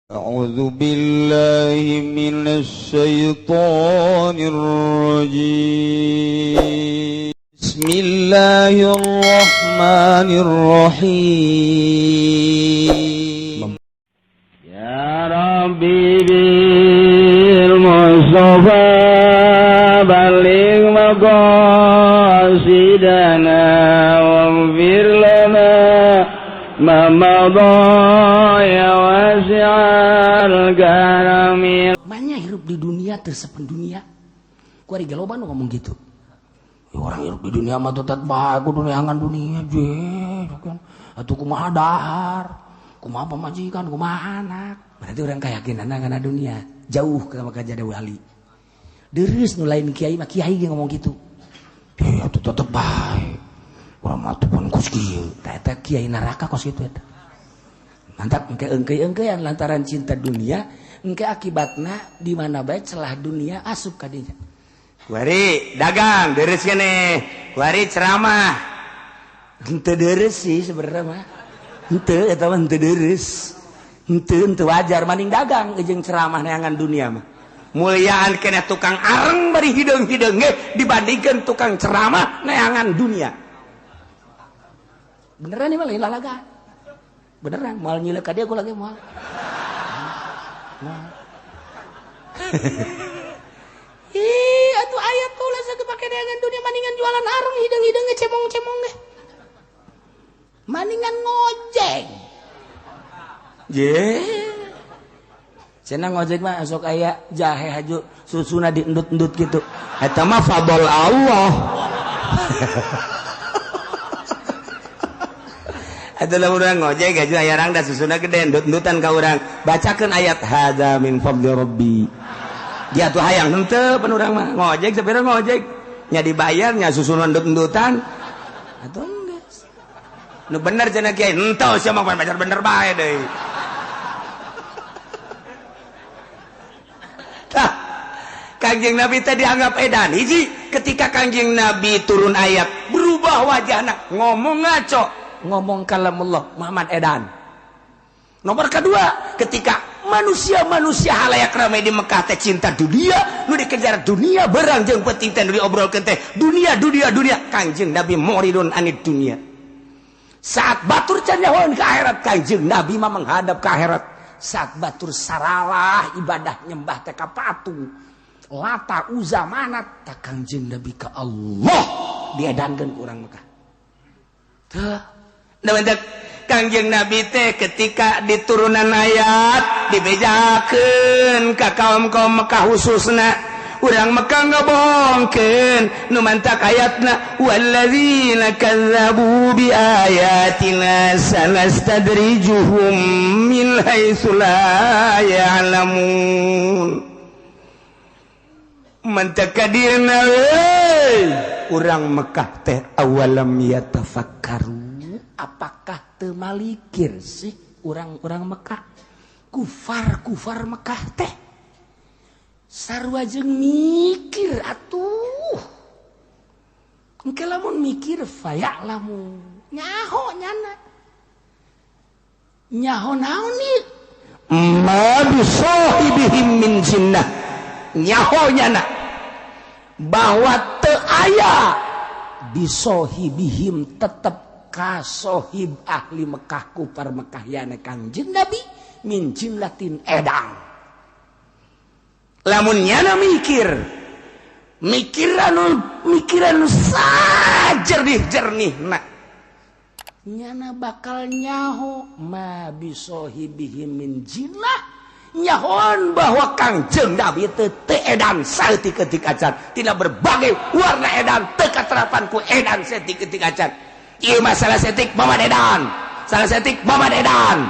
أعوذ بالله من الشيطان الرجيم. بسم الله الرحمن الرحيم. يا ربي بالمصطفى بلغ مقاصدنا واغفر لنا ما مضى يا واسع الكرم. Banyak hirup di dunia tersepen dunia. Ku ari loba nu ngomong gitu. Ya, orang hirup di dunia mah tetep bae kudu neangan dunia je kan. Atuh kumaha dahar, kumaha pamajikan, kumaha anak. Berarti orang keyakinan kana dunia jauh ke maka jadi wali. Deres nu lain kiai mah, kiai ge ngomong gitu. Ya atuh tetep bae. Urang mah tuh pun kos kieu. Tah eta kiai neraka kos kitu eta. Mantap engke engke-engkean lantaran cinta dunia, engke akibatna di mana bae celah dunia asup ka dinya. Kuari dagang deres keneh, kuari ceramah. Henteu deres sih sebenarnya mah. Henteu eta mah henteu deres. Henteu henteu wajar maning dagang jeung ceramah neangan dunia mah. Muliaan keneh tukang areng bari hideung-hideung ge dibandingkeun tukang ceramah neangan dunia. Beneran nih mah lain lalaga. Beneran moal nyilek ka dia gua lagi moal. Moal. Ih, atuh ayat tulis lagi pake neangan dunia maningan jualan areng hideung-hideung ge cemong-cemong ge. Maningan ngojek. Je. Cenah ngojek mah sok aya jahe haju susuna diendut-endut gitu. Eta mah fadl Allah. Atuh urang ngojek haju aya rangda susuna gede endut-endutan ka urang. Bacakeun ayat hadza min fadli rabbi. Dia tuh hayang henteu pan urang mah ngojek sapira ngojek. Nya dibayar nya susuna endut-endutan. Atuh geus. Nu bener cenah kiai henteu sia mah baca bener bae deui. Tah, Kangjeng Nabi teh dianggap edan. Hiji, ketika Kangjeng Nabi turun ayat, berubah wajahna, ngomong ngaco, ngomong kalamullah Muhammad edan. Nomor kedua, ketika manusia-manusia halayak ramai di Mekah teh cinta dunia, nu dikejar dunia berang jeung penting teh nu diobrolkeun teh dunia dunia dunia. Kangjeng Nabi muridun anid dunia. Saat batur can nyahoan ke akhirat, Kangjeng Nabi mah menghadap ke akhirat. Saat batur saralah ibadah nyembah teh ka patung Lata Uza Manat tak Kangjeng Nabi ka Allah diedankeun ku urang Mekah. Tah, Kangjeng Nabi teh ketika diturunan ayat dibejakeun ka kaum-kaum Mekah khususna urang Mekah ngabohongkeun nu mantak ayatna walladzina kazzabu biayatina sanastadrijuhum min haitsu la ya'lamun. Mantak kadirna euy urang Mekah teh awalam yatafakkaru, apakah teu malikir sih urang-urang Mekah, kufar-kufar Mekah teh sarua jeung mikir atuh. Engke lamun mikir faya'lamu nyaho nyana nyaho naon ieu ma bisahibihim min jinnah, nyaho nyana bahwa teu aya bisohibihim tetep kasohib ahli Mekah kufar Mekah yana Kangjeng Nabi min jumlatin edang. Lamun nyana mikir mikiran mikiran sajernih-jernih na nyana bakal nyaho ma bisohibihim min jinnah, nyahoan bahwa Kangjeng Nabi teu edan saeutik-eutik acan tina berbagai warna edan teu katerapan ku edan saeutik-eutik acan. Ieu masalah setik Muhammad edan, salah setik Muhammad edan,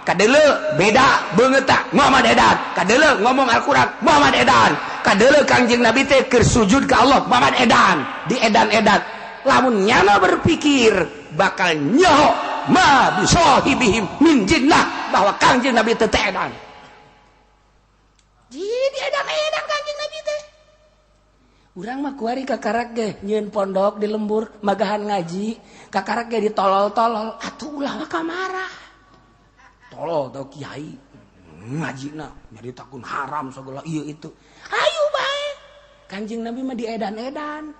kadeuleu beda beungeut tak Muhammad edan, kadeuleu ngomong Al-Qur'an Muhammad edan, kadeuleu Kangjeng Nabi teh keur sujud ka Allah Muhammad edan, di edan-edan. Lamun nyana berpikir bakal nyaho ma bisahibihim min jinnah bahwa Kangjeng Nabi teh edan. Jadi edan-edan Kangjeng Nabi teh. Urang mah kuari kakarak ge nyieun pondok di lembur magahan ngaji, kakarak ge ditolol-tolol atuh ulah mah kamarah. Tolol tau kiai. Ngajina nyaritakeun haram segala ieu itu. Hayu bae. Kanjeng Nabi mah diedan-edan.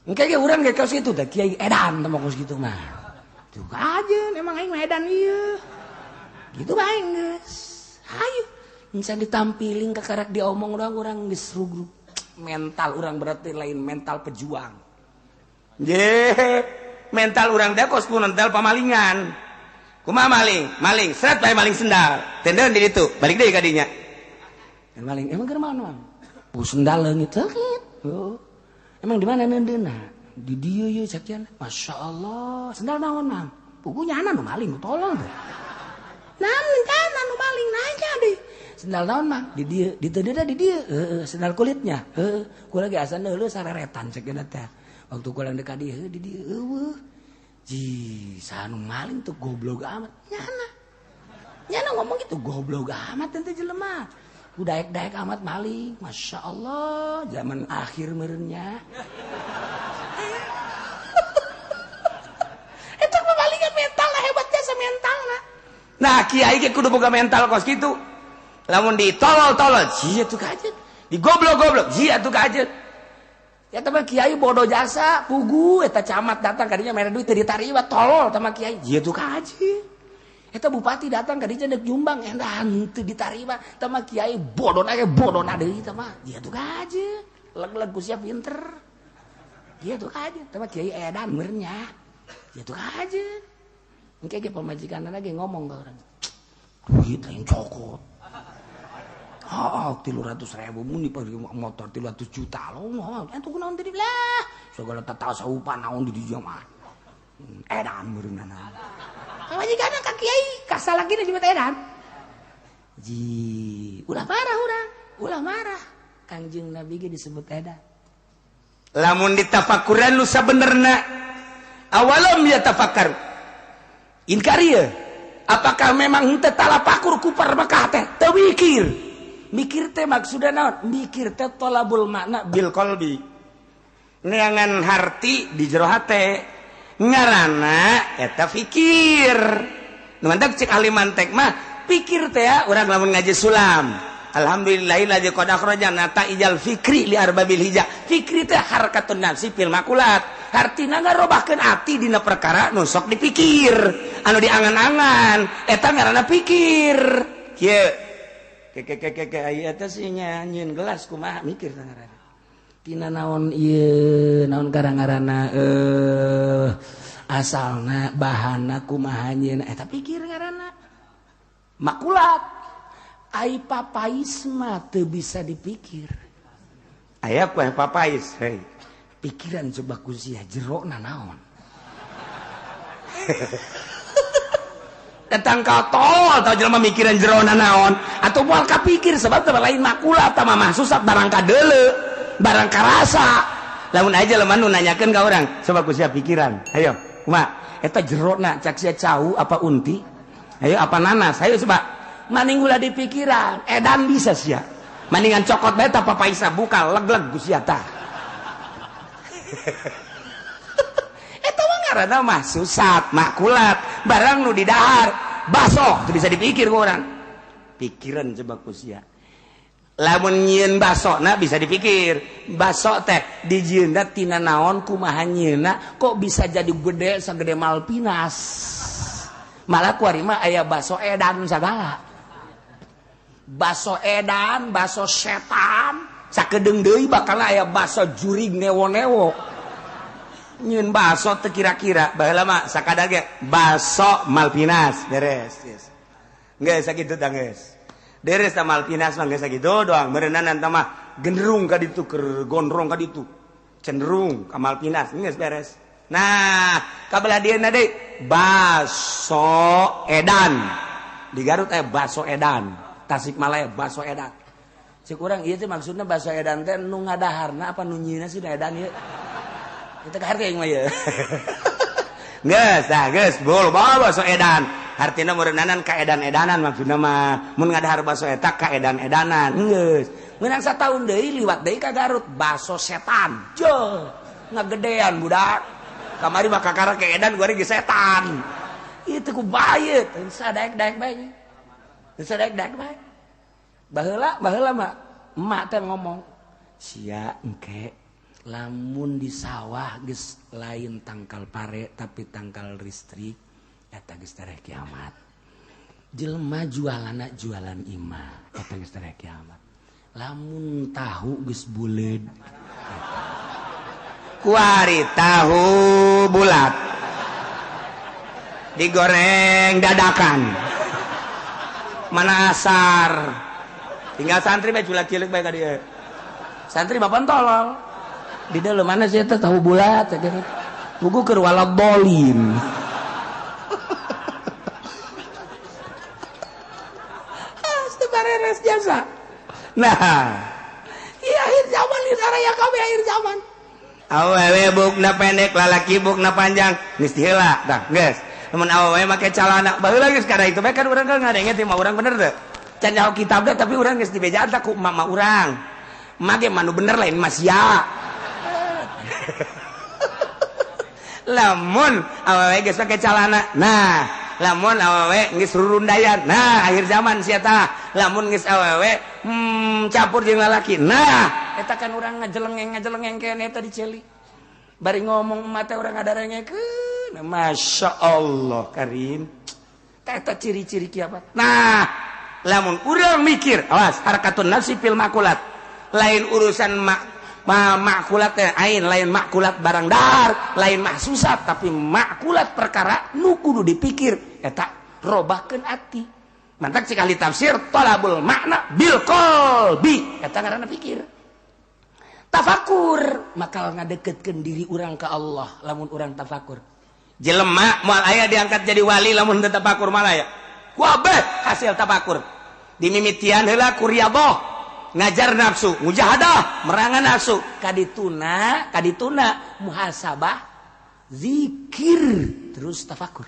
Engke ge urang ge kaos kitu teh kiai edan teh mah kos kitu mah. Tuh kajeun emang aing mah edan ieu. Gitu bae geus. Hayu. Bisa ditampiling kakarak diomong doang urang geus rugrug. Mental urang berarti lain mental pejuang. Ye, mental urang teh kos mental pamalingan. Kumaha maling? Maling, seret bae maling sendal. Tendeun di ditu, balik deui ka dinya. Maling emang keur mana? Bu sendal leungit leungit. Oh. Emang di mana neundeunna? Di dieu ye sakian. Masya Allah, sendal naon mang? Pugunya nu maling tolong teh. Naon kana nu maling nanya deui. Sendal naon mang? Di dieu, diteundeunna di dieu. Heeh, sendal kulitnya. Heeh, kula ge asa neuleuh sareretan cek teh. Waktu kula deuk ka dieu di dieu eueuh. Ji, sanu maling tuh goblok amat. Nyana. Nyana ngomong gitu goblok amat teh jelema. Ku daek-daek amat maling. Masya Allah, zaman akhir merenya. Itu pemalingan mental lah, hebatnya semental lah. Nah, kiai ge kudu boga mental kos kitu. Lamun ditolol-tolol, jia tuh kajet. Digoblok-goblok, jia tuh kajet. Ya teman kiai bodoh jasa, pugu eta camat datang kadinya mere duit teu ditarima, tolol tama kiai, jia tuh kajet. Eta bupati datang kadinya deuk nyumbang, eta henteu ditarima, tama kiai bodona ge bodona deui tama, jia tuh kajet. Leg-leg ku sia pinter. Jia tuh kajet, tama kiai edan meureun nya. Jia tuh kajet. Engke ge pamajikanna ge ngomong ka urang. Duit lain cokot. Oh, 300.000 muni motor 300 juta loh. Entu kunaon tadi lah. Segala tatasawupan naon di dieu mah. Edan meureunana. Pamajikanna ka kiai kasalakina jeung edan. Ji, ulah marah urang, ulah marah. Kangjeng Nabi ge disebut edan. Lamun ditafakuran nu sabenerna awalam yatafakkar. Inkar ieu. Apakah memang henteu talapakur kupar Mekah teh? Teu mikir. Mikir teh maksudna naon? Mikir teh tolabul makna bil qalbi. Neangan harti di jero hate. Ngaranna eta fikir. Nu mantak cek ahli mantek mah pikir teh ya urang lamun ngaji sulam. Alhamdulillahilladzi qad akhraja nataijal fikri li arbabil hija. Fikri teh harakatun nafsi fil makulat. Hartina ngarobahkeun ati dina perkara nu sok dipikir, anu diangan-angan, eta ngaranna pikir. Kieu. Keke aya eta sih nyieun gelas kumaha mikir teh ngaranna. Tina naon ieu, naon karang-ngaranna asalna bahana kumaha nyieun eta pikir ngaranna. Makulat. Ai papais mah teu bisa dipikir. Aya kueh papais hei. Pikiran coba ku sia jerona naon. Datang ka tol tau jelema mikiran jerona naon atau moal kapikir sebab teh lain makulat tah mah susah barang kadeuleu, barang karasa. Lamun aja jelema nu nanyakeun ka urang, coba ku sia pikiran. Ayo, kumaha? Eta jerona cak sia cau apa unti? Ayo apa nanas? Ayo coba. Maning ulah dipikiran, edan bisa sia. Maningan cokot bae tah papaisa buka leg-leg ku sia tah. Eta mah ngaranna mah susat, makulat, barang nu didahar, baso teu bisa dipikir ku urang. Pikiran coba ku sia. Lamun nyieun basona bisa dipikir. Baso teh dijieunna tina naon kumaha nyieunna kok bisa jadi gede sagede Malpinas. Malah kuari mah aya baso edan sagala. Baso edan, baso setan, sakedeung deui bakal aya baso jurig newo-newo. Nyieun baso teu kira-kira, baheula mah sakadar ge baso Malpinas beres. Yes. Geus sakitu tah geus. Beres tah Malpinas mah geus sakitu doang. Meureunan tah mah genderung ka ditu keur gondrong ka ditu. Cenderung ka Malpinas geus beres. Nah, kabelah dieuna deui baso edan. Di Garut aya baso edan. Tasikmalaya baso edan. Cek urang ieu teh maksudna baso edan teh nu ngadaharna apa nu nyieunna sih edan ieu. Kita kaharti aing mah ieu. Geus tah geus bol baso edan. Hartina meureunnanan ka edan-edanan maksudna mah. Mun ngadahar baso eta ka edan-edanan. Geus. Meunang sataun deui liwat deui ka Garut baso setan. Jeuh, ngagedean budak. Kamari mah kakara ke edan gua ge setan. Ieu teh ku bae teu sadaek-daek bae. Sadek-dek bae. Baheula baheula mah emak teh ngomong, sia engke lamun di sawah geus lain tangkal pare tapi tangkal listrik eta geus tereh kiamat. Jelema jualanna jualan imah eta geus tereh kiamat. Lamun tahu geus buleud. Kuari tahu bulat digoreng dadakan. Mana asar tinggal santri bae culak cilik bae ka dieu. Santri bapak tolol. Di dalam mana sih eta tahu bulat buku keur waladolin. Bareres jasa. Nah, iya akhir zaman di saraya kabeh akhir zaman. Awewe bukna pendek, lalaki bukna panjang, geus diheula tah, geus. Lamun awewe make calana, baheula geus kada itu bae kan urang kan ngadenge teh mah urang bener teu. Can nyaho kitab teh tapi urang geus dibejaan tah ku emak urang. Emak ge manu bener lain mah sia. Lamun awewe geus make calana, nah lamun awewe geus rurundayan, nah akhir zaman sia tah. Lamun geus awewe campur jeung lalaki, nah eta kan urang ngajelengeng keneh eta diceli. Bari ngomong emak teh urang ngadarengekeun, Masya Allah karim. Eta ciri-ciri kiamat. Nah lamun urang mikir, awas harakatun nafsi fil makulat, lain urusan makulat teh ain, lain makulat barang dahar, lain mahsusat, tapi makulat perkara nu kudu dipikir eta robahkeun ati. Mantak sekali tafsir talabul makna bil qalbi eta ngaranna pikir. Tafakur bakal ngadeketkeun diri urang ka Allah lamun urang tafakur. Jelema moal aya diangkat jadi wali lamun teu tafakur moal aya. Kuabeh hasil tafakur. Dimimitian heula ku riyadhah, ngajar nafsu, mujahadah, merangan nafsu, kadituna, kadituna muhasabah, zikir, terus tafakur.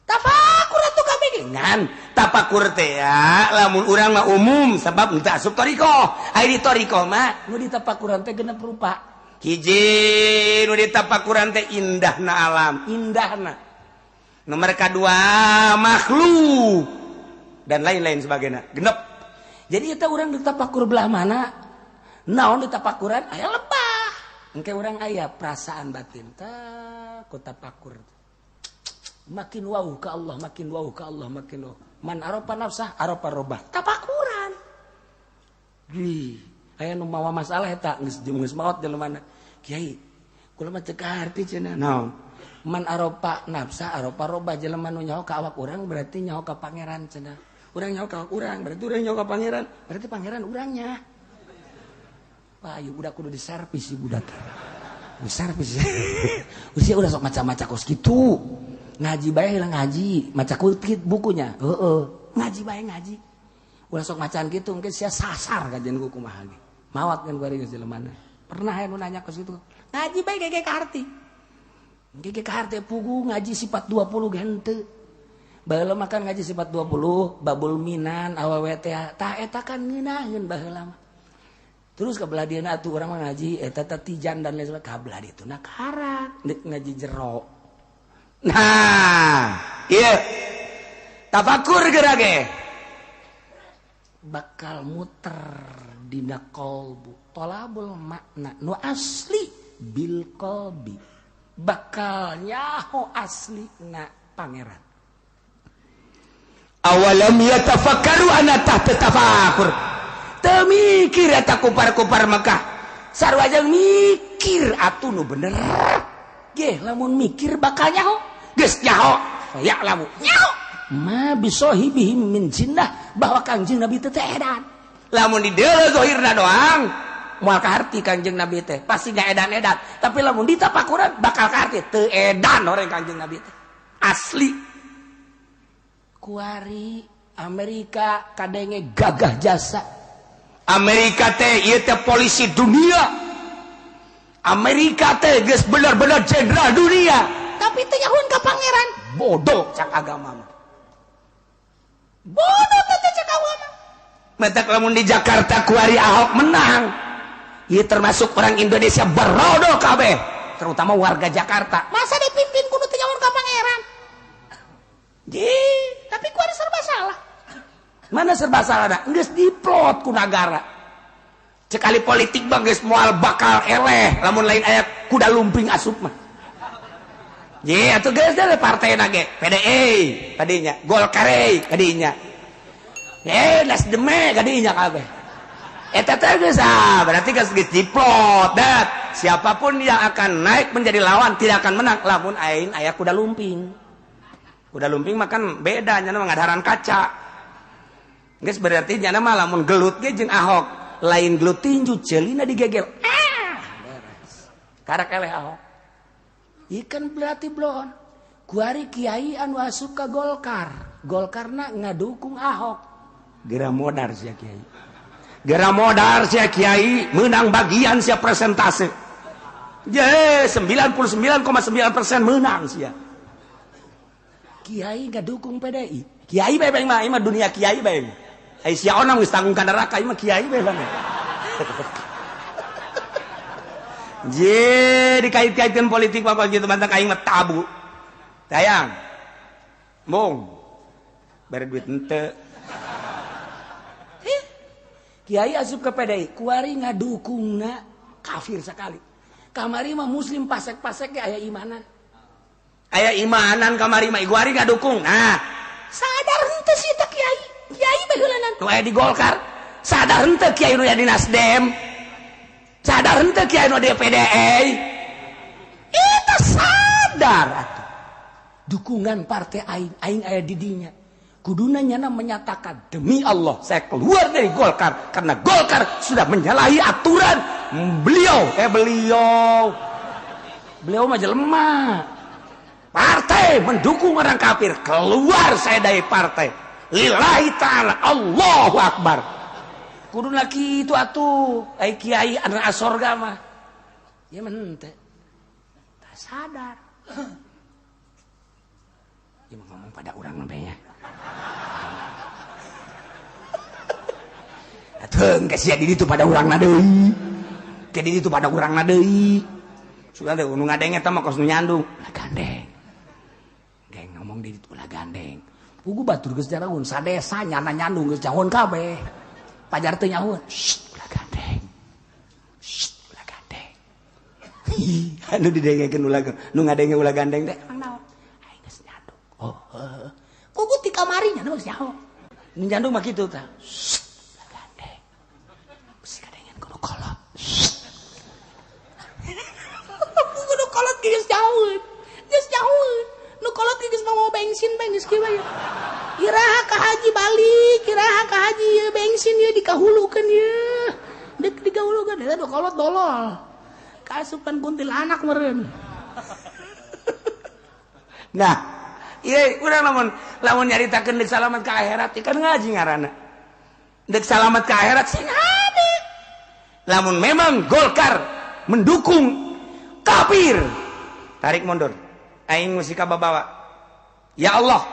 Tafakur atuh kabeh ngan tafakur teh ya lamun urang mah umum sebab henteu asup thariqah. Ari di thariqah mah nu ditafakuran teh genep rupa. Hiji nu ditafakuran teh indahna alam, indahna. Nomor kadua makhluk dan lain-lain sebagainya. Genep. Jadi eta urang ditafakur belah mana? Naon ditafakuran aya lebah. Engke urang aya perasaan batin tah ku tafakur. Makin wau ka Allah, makin wau ka Allah, makin wau. Man arofa nafsah, arofa robah. Tafakuran. Wih, aya nu mawa masalah eta geus geus maot jelema mana. Kiai, kula mah teu kaharti cenah. Naon? Man arofa nafsah, arofa robah jelema nu nyaho ka awak urang berarti nyaho ka pangeran cenah. Urang nyaho ka urang, berarti urang nyaho ka pangeran, berarti pangeran urangnya. Wah, ieu budak kudu diservis si budak. Diservis. Usia udah sok maca-maca kos kitu. Ngaji bae heula ngaji, maca kutip bukunya. Heeh, ngaji bae ngaji. Ulah sok macaan kitu mungkin sia sasar kajian ku kumaha ge. Mawat kan kuari geus jelema. Pernah aya nu nanya kos kitu. Ngaji bae gege ka arti. Gege ka arti pugu ngaji sifat 20 ge henteu. Baheula mah kan ngaji sifat 20, babul minan awewe teh tah eta kan ngeunaheun baheula mah. Terus ka belah dieuna atuh urang mah ngaji eta teh tijan dan lain sebagainya ka belah dituna karak deuk ngaji jero. Nah, ieu tafakur geura ge bakal muter dina qalbu. Tolabul makna nu asli bil qalbi. Bakal nyaho asli na pangeran. Awalam yatafakkaru ana tahta tafakur. Teu mikir eta kupar-kupar Mekah. Sarua jeung mikir atuh nu bener. Geh lamun mikir bakal nyaho. Geus nyaho, ya'lamu. Nyaho. Ma bisahibihim min jinnah bahwa Kangjeng Nabi teh edan. Lamun di deuleu zahirna doang moal kaharti Kangjeng Nabi teh, pasti edan-edan. Tapi lamun ditapakuran bakal kaharti teu edan orang Kangjeng Nabi teh. Asli. Kuari Amerika kadenge gagah jasa. Amerika teh ieu teh polisi dunia. Amerika teh geus bener-bener jenderal dunia. Tapi teu nyahuan ka pangeran. Bodoh cak agama mah. Bodoh teh cak agama. Matak lamun di Jakarta kuari Ahok menang. Ieu termasuk orang Indonesia berodo kabeh, terutama warga Jakarta. Masa dipimpin kudu teu nyahuan ka pangeran? Ji, tapi kuari serba salah. Mana serba salah, geus diplot ku nagara. Sekali politik bang geus moal bakal eleh lamun lain aya kuda lumping asup mah. Ye atuh geus deh partai nage PDI tadinya, Golkar tadinya. Eh Nasdem kadinya kabeh. Eta teh geus ah, berarti geus geus diplot dat. Siapapun yang akan naik menjadi lawan tidak akan menang lamun aing aya kuda lumping. Kuda lumping mah kan beda nya mah ngadaharan kaca. Geus berarti nyana mah lamun gelut ge jeung Ahok, lain gelut tinju ceulina digegel. Ah, beres. Karak eleh Ahok. Ikan berarti blon. Kuari kiai anu asup ka Golkar. Golkarna ngadukung Ahok. Gera modar sia kiai. Gera modar sia kiai menang bagian sia presentase. Je 99,9% menang sia. Kiai ngadukung PDI. Kiai bae bang mah, mah dunia kiai bae. Ai sia onang geus tanggung ka neraka ieu mah kiai bae bang. Je dikait-kaitkeun politik mah gitu mantap aing mah tabu. Tayang. Mung. Bare duit henteu. Kiai asup ke PDI, kuari ngadukungna kafir sekali. Kamari mah muslim pasek-pasek ge aya imanan. Aya imanan kamari mah kuari ngadukung. Nah, sadar henteu sih teh kiai. Kiai baheulanan nu aya di Golkar. Sadar henteu kiai nu aya di Nasdem. Sadar henteu kiai nu di PDI. Eta sadar atuh. Dukungan partai aing, aing aya di dinya. Kuduna nyana menyatakan demi Allah saya keluar dari Golkar karena Golkar sudah menyalahi aturan beliau. Beliau mah jelema. Partai mendukung orang kafir, keluar saya dari partai. Lillahi ta'ala, Allahu Akbar. Kuduna kitu atuh, ai kiai anu asorga mah. Ya mah henteu. Tak sadar. Ya mah ngomong pada urang mah nya. Atuh geus sia di ditu pada urangna deui. Ke di ditu pada urangna deui. Sudah deh nu ngadeng eta mah kos nu nyandung. Ulah gandeng. Geng ngomong di ditu ulah gandeng. Pugu batur geus jaraun sadesa nyana nyandung geus jahon kabeh. Pajar teu nyahoan. Shh, ulah gandeng. Shh, ulah gandeng. Anu didengekeun ulah nu ngadenge ulah gandeng teh emang naon? Aing geus nyandung. Oh, heeh. Pugu ti kamari nya geus nyaho. Nu nyandung mah kitu tah. Shh, ulah gandeng. Besi kadengen kudu kolot. Pugu nu kolot geus jauh. Geus jauh. Nu kolot geus mau bensin bae geus kieu bae. Iraha ka haji balik, iraha ka haji ieu bensin ieu dikahulukeun ieu. Deuk dikahulukeun eta nu kolot dolol. Kaasupan kuntilanak meureun. Nah, ieu urang lamun nyaritakeun deuk salamet ka akhirat kan ngaji ngaranna. Deuk salamet ka akhirat sing hade. Lamun memang Golkar mendukung kafir, tarik mundur. Aing mesti kababawa. Ya Allah,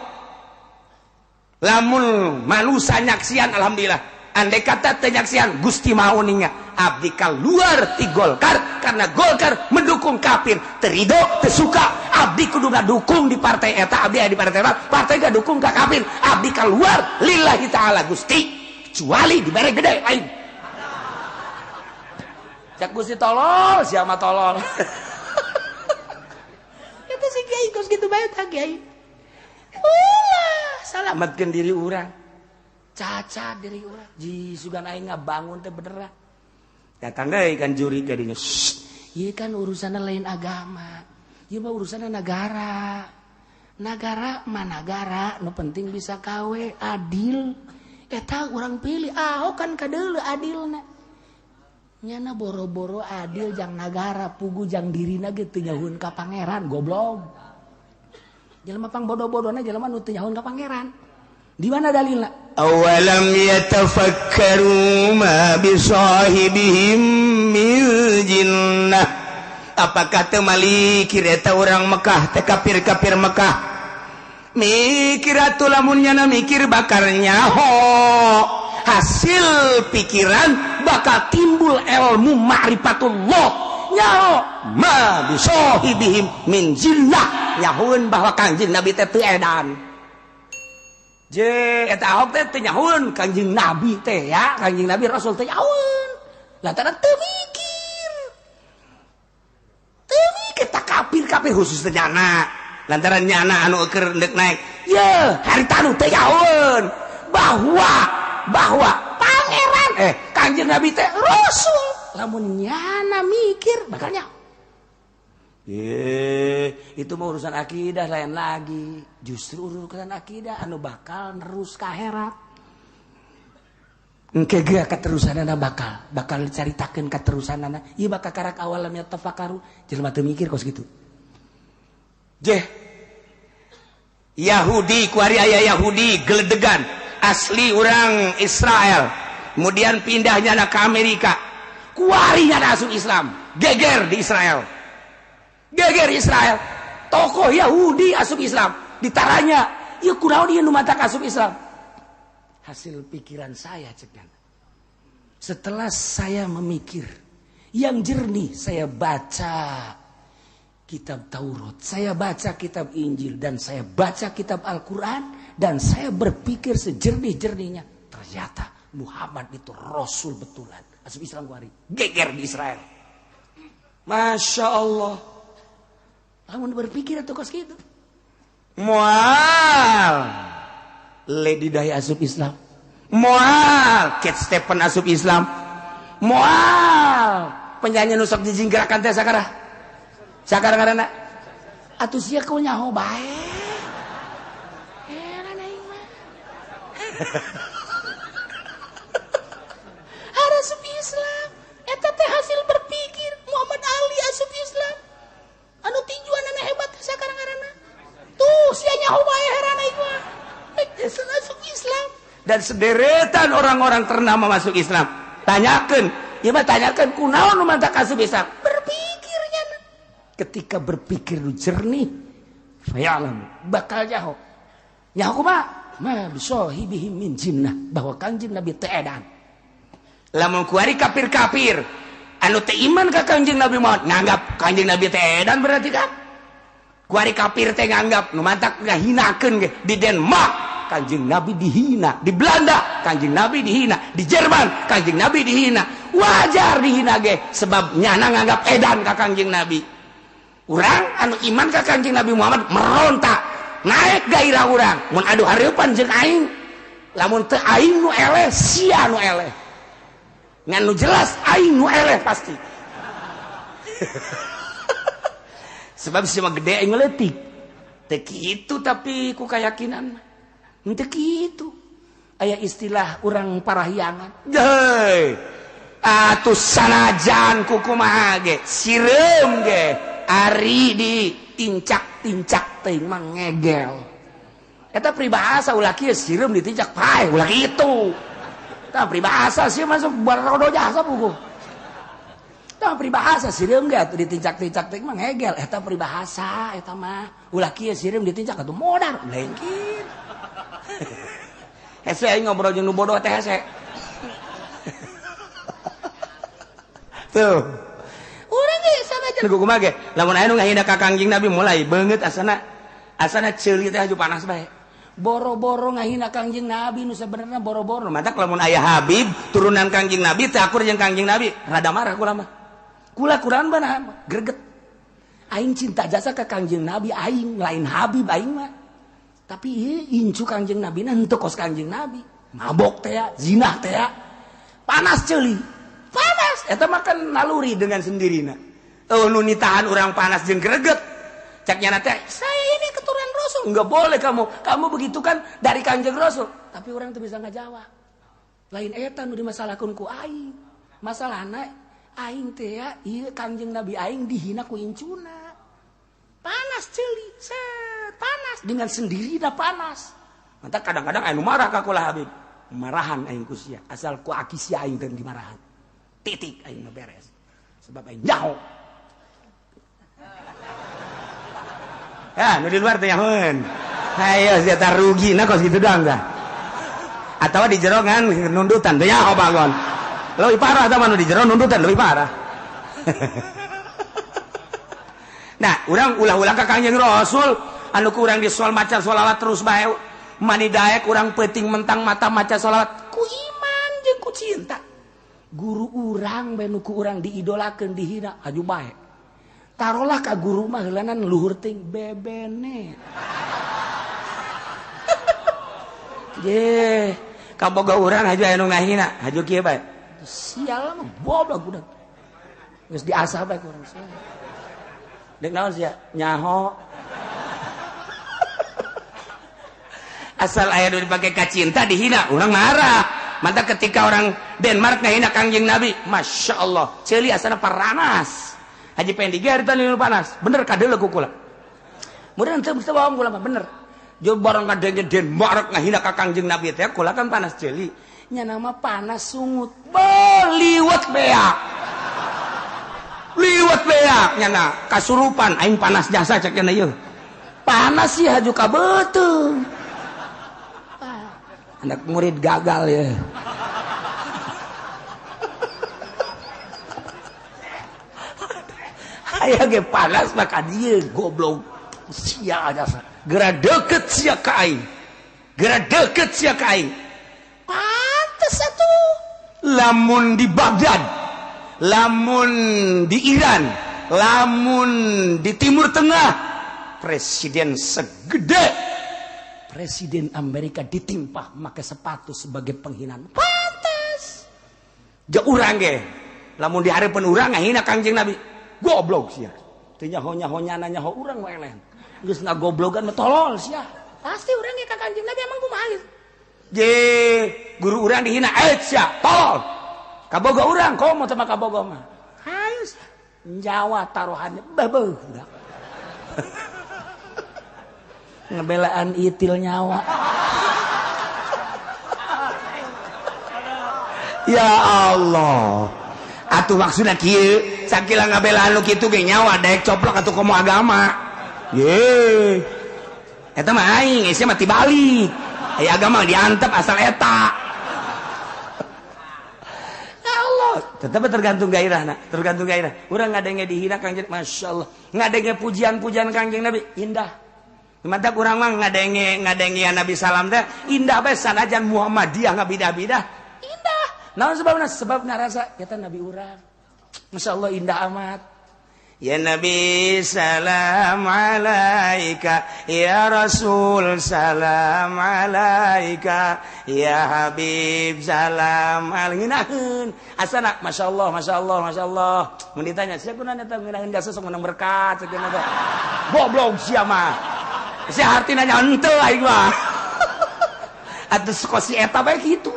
lamun manusa nyaksian alhamdulillah. Andai kata teu nyaksian Gusti Maha Uninga, abdi keluar ti Golkar karena Golkar mendukung kafir. Terido teu suka, abdi kudu ngadukung di partai eta, abdi aya di partai eta, partai ngadukung ka kafir, abdi keluar lillahi taala Gusti, kecuali dibere gede aing. Cak Gusti tolol, sia mah tolol. Eta si kiai kos kitu bae tah kiai. Ulah, salametkeun diri urang. Caca diri urang. Ji sugan aing ngabangun teh beneran. Datang deui kan juri jadinya. Ieu kan urusanna lain agama. Ieu mah urusanna nagara. Nagara mah nagara, nu penting bisa kawe adil. Eta urang pilih Ahok kan kadeuleu adilna. Nyana boro-boro adil jang nagara, pugu jang dirina ge teu nyahueun ka pangeran goblok. Jelema pang bodoh-bodona jelema nu teu nyahueun ka pangeran. Di mana dalilna? Awalam yatafakkaru ma bisahibihim min jinnah. Apakah teu malikir eta urang Mekah teh kafir-kafir Mekah? Mikir atuh lamun nyana mikir bakal nyaho. Hasil pikiran bakal timbul ilmu ma'rifatullah. Nyaho ma bisahibihim min jinnah. Nyahoeun bahwa Kangjeng Nabi teh teu edan. Je eta Ahok teh teu nyahoeun Kangjeng Nabi teh ya, Kangjeng Nabi Rasul teh nyahoeun. Lantaran teu mikir. Teu mikir tak kafir-kafir khusus teh nyana. Lantaran nyana anu keur deuk naik. Ye, harita nu teu nyahoeun bahwa pangeran Kangjeng Nabi teh Rasul. Lamun nyana mikir bakal nyaho. Itu mah urusan akidah lain lagi. Justru urusan akidah anu bakal nerus ka akhirat. Engke ge katerusanana bakal dicaritakeun katerusanana. Ieu bakal karak awalamnya tafakaru, jelema teu mikir kos kitu. Jeh. Yahudi kuari aya Yahudi geledegan asli urang Israel. Kemudian pindahnya ke Amerika. Kuari nya asup Islam, geger di Israel. Geger Israel, tokoh Yahudi asup Islam, ditaranya, ieu kunaon ieu nu matak asup Islam? Hasil pikiran saya cek. Setelah saya memikir yang jernih, saya baca kitab Taurat, saya baca kitab Injil, dan saya baca kitab Al-Quran, dan saya berpikir sejernih-jernihnya, ternyata Muhammad itu Rasul betulan. Asup Islam kuari, geger di Israel. Masya Allah. Lamun berpikir atau kos gitu. Moal Lady Di asup Islam. Moal Cat Stephen asup Islam. Moal penyanyi nu sok dijinggerakan teh sakara. Sakara ngaranna. Atuh sia kau nyaho bae. Heran aing mah. Asup Islam. Eta teh hasil berpikir Muhammad Ali asup Islam. Anu tinjuanana hebat sakarang ngaranna. Tuh sia nyaho bae heran aing mah. Asup Islam. Dan sederetan orang-orang ternama masuk Islam. Tanyakeun, ieu mah tanyakeun kunaon nu mantak asup Islam? Berpikirnya. Ketika berpikir nu jernih, fa'alam bakal nyaho. Nyaho kumaha? Ma bisahibihim min jinnah, bahwa Kangjeng Nabi teu edan. Lamun kuari kafir-kafir anu teu iman ka Kangjeng Nabi Muhammad nganggap Kangjeng Nabi teh edan berarti kan? Kuari kafir teh nganggap nu mantak ngahinakeun ge di Denmark Kangjeng Nabi dihina, di Belanda Kangjeng Nabi dihina, di Jerman Kangjeng Nabi dihina. Wajar dihina ge sebab nyana nganggap edan ka Kangjeng Nabi. Urang anu iman ka Kangjeng Nabi Muhammad merontak, naik gairah urang. Mun adu hareupan jeung aing, lamun teu aing nu eleh, sia nu eleh. Ngan nu jelas aing nu eleh pasti. Sebab si mah gede aing leutik. Teu kitu tapi ku kayakinan mah. Teu kitu. Aya istilah urang parahyangan. Heuy. Atuh sanajan ku kumaha ge, sireum ge, ari di tincak-tincak teuing mah ngegel. Eta peribahasa ulah kieu sireum ditincak pae ulah kitu. Tah peribahasa sih masuk barodo jasa buku. Tah peribahasa sireum ge atuh ditincak-tincak teh mah ngegel. Eta peribahasa eta mah ulah kieu sireum ditincak atuh modar lain kieu. Hese aing ngobrol jeung nu bodoh teh hese. Tuh. Urang ge sanajan kumaha ge lamun aya nu ngahina ka Kangjeng Nabi mulai beungeut asana asana ceuli teh aju panas bae. Boro-boro ngahina Kangjeng Nabi nu sebenarnya boro-boro. Matak lamun aya Habib turunan Kangjeng Nabi teh akur jeung Kangjeng Nabi rada marah kula mah. Kula kurang bana greget. Aing cinta jasa ka Kangjeng Nabi aing lain Habib aing mah. Tapi ieu incu Kangjeng Nabi na henteu kos Kangjeng Nabi. Mabok teh ya, zinah teh ya. Panas ceuli. Panas eta mah kan naluri dengan sendirina. Oh nu nitahan urang panas jeung greget. Cek nyana teh saya ini keturunan Rasul, enggak boleh kamu begitu kan dari Kangjeng Rasul. Tapi orang tuh bisa ngajawab. Lain eta nu dimasalahkeun ku aing. Masalahna aing teh ya, ieu Kangjeng Nabi aing dihina ku incuna. Panas ceuli, set panas dengan sendirina panas. Mantap kadang-kadang aing marah ka kula Habib. Marahan aing ku sia, asal ku aki sia aing teh dimarahan. Titik aing mah beres. Sebab aing nyaho. Ya, nu di luar teh nyahoeun. Hayo sia tah rugi na kos kitu doang tah. Atawa di jero ngan nundutan teh nyaho bangon. Leuwih parah tah mah nu di jero nundutan leuwih parah. Nah, urang ulah-ulah ka Kangjeng Rasul anu ku urang di soal maca sholawat terus bae. Mani daek urang peuting mentang mata maca sholawat ku iman jeung ku cinta. Guru urang bae nu ku urang diidolakeun dihina haju bae. Tarolah ka guru mah heulanan luhur ting bebene. Ye, kaboga urang haju aya nu ngahina, haju kieu bae. Sial mah goblok budak. Geus diasah bae ku urang sia. Deuk naon sia? Nyaho. Asal aya nu dipake ka cinta dihina, urang marah. Maka ketika orang Denmark ngahina Kangjeng Nabi, Masya Allah, ceuli asana paranas. Haji Pendi ge harita nu panas, bener kadeuleu ku kula. Mudah teu mesti bohong kula mah bener. Jo barang kadenge Denmark ngahina ka Kangjeng Nabi teh kula kan panas ceuli. Nya nama panas sungut. Beliwet beak. Liwet beak nyana kasurupan aing panas jasa cek nya ieu. Panas sih haju ka beuteung. Anak murid gagal ya. Aya ge panas maka dia goblok sia jasa. Geura deukeut sia ka aing. Geura deukeut sia ka aing. Pantes atuh. Lamun di Baghdad, lamun di Iran, lamun di Timur Tengah, presiden segede presiden Amerika ditimpah make sepatu sebagai penghinaan. Pantes. Ja urang ge, lamun di hareupeun urang ngahina Kangjeng Nabi. Goblok sia. Teu nyaho-nyahonyana nyaho urang wae eleh. Geus ngagoblogan mah tolol sia. Pasti urang ge ka Kangjeng Nabi emang kumaha geus. Je, guru urang dihina, eh sia, tolol. Kaboga urang komo teh mah kaboga mah. Hayu sia. Nyawa taruhannya beuh budak. Ngebelaan itil nyawa. Ya Allah. Atuh maksudna kieu, sakila ngabelaan nu kitu ge nyawa daek coplok atuh komo agama. Ye. Eta mah aing, geus mah tibalik. Aya agama diantep asal eta. Ya Allah, tetep tergantung gairahna, tergantung gairah. Urang ngadenge dihina Kangjeng, Masya Allah. Ngadenge pujian-pujian Kangjeng Nabi indah. Mantap urang mah ngadenge Nabi salam teh indah bae sanajan Muhammadiyah ngabidah-bidah indah. Naon sebabna? Sebab ngarasa eta Nabi urang. Masya Allah indah amat. Ya Nabi salam alaika, ya Rasul salam alaika, ya Habib salam alaika. Asana Masya Allah, Masya Allah, Masya Allah. Mun ditanya sia kunaon eta ngeunaheun jasa sok menang berkat cenah teh. Goblok sia mah. Sia artina nya henteu aing mah. Atuh si eta bae kitu.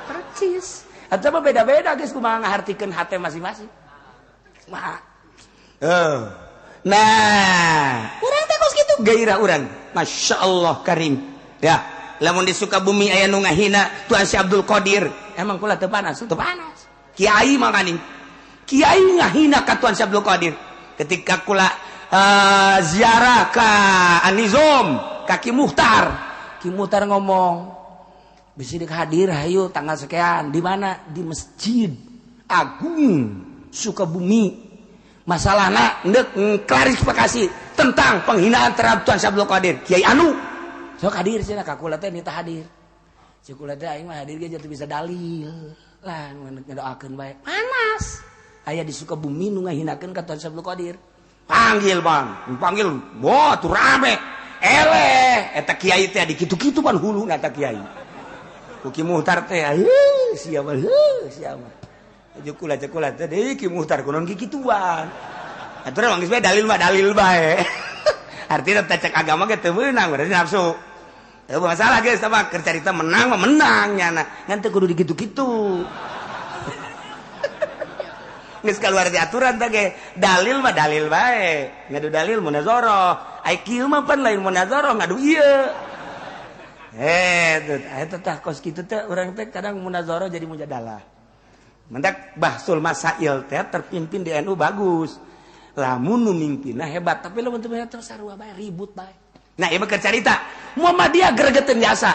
Percis. Atuh mah beda-beda geus kumaha ngahartikeun hate masing-masing. Mah. Nah, urang teh kos kitu gairah urang. Masya Allah karim. Ya, lamun di Sukabumi aya nu ngahina Tuan Syekh Abdul Qadir, emang kula teu panas, teu panas. Kiai makaning. Kiai ngahina ka Tuan Syekh Abdul Qadir. Ketika kula ziarah ka Anizom, ka Ki Muhtar. Ki Muhtar ngomong, "Bisi dek hadir hayu tanggal sekian di mana? Di Masjid Agung Sukabumi." Masalahna ndek klarifikasi tentang penghinaan terhadap Tuan Syekh Abdul Qadir. Kiai anu sok hadir cenah ka kula teh nita hadir. Si kula teh aing mah hadir ge teu bisa dalil. Lah ngadoakeun bae. Panas. Aya di Sukabumi nu ngahinakeun ka Tuan Syekh Abdul Qadir. Panggil bang, panggil, wah tuh rame. Eleh, eta kiai teh di kitu-kitu pan huluna eta kiai. Ku Ki Muhtar teh, heuh siapa heuh siapa. Kula kula teh deui Ki Muhtar kunaon kikituan. Atuh urang geus bae dalil mah dalil bae. Artina teh cek agama ge teu meunang berarti nafsu. Teu masalah geus tah mah keur carita menang mah menang nyana. Ngan teu kudu dikitu-kitu. Geus kaluar di aturan teh ge dalil mah dalil bae. Ngadu dalil munazarah. Ai kieu mah pan lain munazarah ngadu ieu. Eta tah kos kitu teh urang teh kadang munazarah jadi mujadalah. Mendak bahsul masail teh terpimpin di NU bagus. Lamun nu mimpinna hebat, tapi lamun teu terus sarua bae ribut bae. Nah, ieu mah keur carita. Muhammadiyah gregeteun jasa.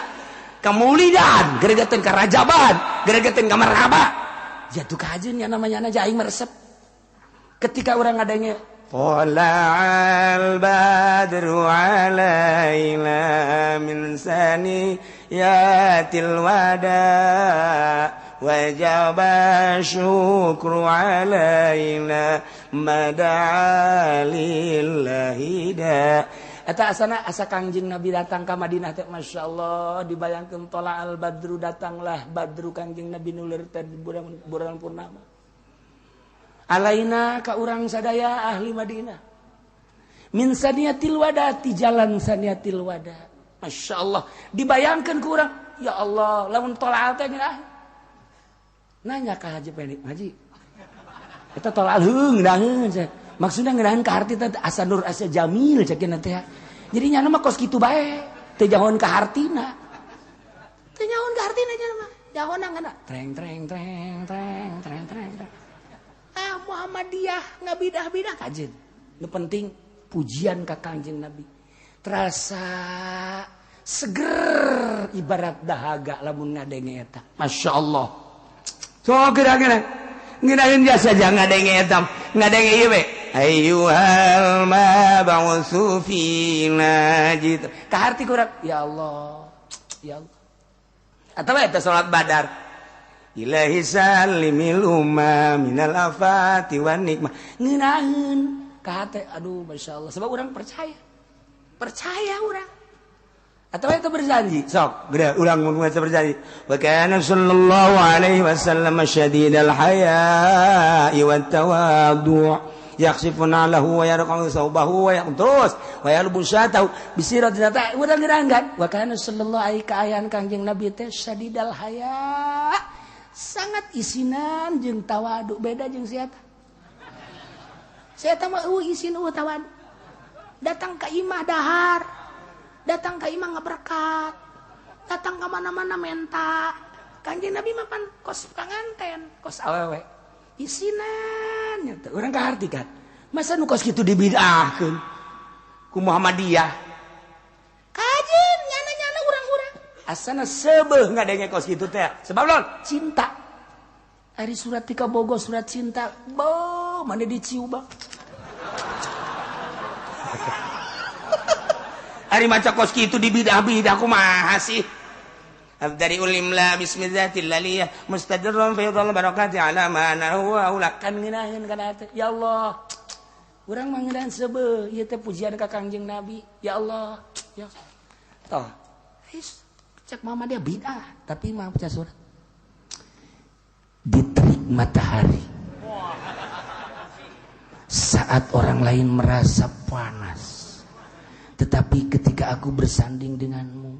Kamulidan gregeteun ka Rajaban, gregeteun ka Marhaba. Jatuh kajeun nya namanya aja aing meresep. Ketika urang ngadenge Thala'al badru alaina min saniyatil wada wajaba syukru alaina mada'a lillahi da. Eta asana asa Kangjeng Nabi datang ka Madinah teh masyaallah dibayangkeun thala'al badru datanglah badru Kangjeng Nabi nulir teh bulan purnama. Alaina ka urang sadaya ahli Madinah min saniyatil wada ti jalan saniyatil wada. Masya Allah dibayangkan ku urang ya Allah lamun tola'al teh ngeunah nanya ka Haji Penik Haji eta tola'al heung ngeunaheun maksudna ngeunaheun ka harti teh asa nur asa jamil cek teh jadi nyana mah kos kitu bae teu jahoan ka hartina teu nyahoan ka hartina nyana mah jahoan ngana treng treng treng treng treng treng. Ah Muhammadiyah ngabidah-bidah kajen. Nu penting pujian ka Kangjeng Nabi. Terasa seger ibarat dahaga lamun ngadenge eta. Masya Allah. So kira-kira ngeunaheun jasa jangan ngadenge eta. Ngadenge ieu we. Ayyuhal mab'utsu fina gitu. Ka harti kurang ya Allah. Ya Allah. Atawa eta salat Badar. Ilahi salimil umma minal afati wan nikmah. Ngeunaheun ka hate aduh masyaallah sebab urang percaya. Percaya urang. Atau itu berjanji sok gede urang mun berjanji. Wa kana sallallahu alaihi wasallam syadidal haya'i wat tawadhu' yakhsifuna lahu wa yarqa'u thawbahu wa yaqtus wa yalbusatahu bisiratina ta urang ngeunaheun wa kana sallallahu alaihi kaayaan Kangjeng Nabi teh syadidal haya' sangat isinan jeung tawadu beda jeung siapa siapa mah isin tawadu datang ke imah dahar datang ke imah ngaberkat datang ke mana-mana menta Kanjeng Nabi mah pan kos panganten kos awewe isinan nyata urang kaharti kan masa nu kos kitu dibid'ahkeun ku Muhammadiyah kajen nyana-nyana urang-urang asana sebeuh ngadenge kos kitu teh sebab lon cinta ari surat tika bogo surat cinta bo mana diciu bang ari maca kos kitu dibidah-bidah kumaha sih dari ulimla bismillatil laliyah mustadirran fi dhal barakati ala ma huwa ulakan ngeunaheun kana teh ya Allah urang mah ngeunaheun sebeuh ieu teh pujian ka Kangjeng Nabi ya Allah ya toh cek mama dia bid'ah tapi mah baca surat di terik matahari saat orang lain merasa panas tetapi ketika aku bersanding denganmu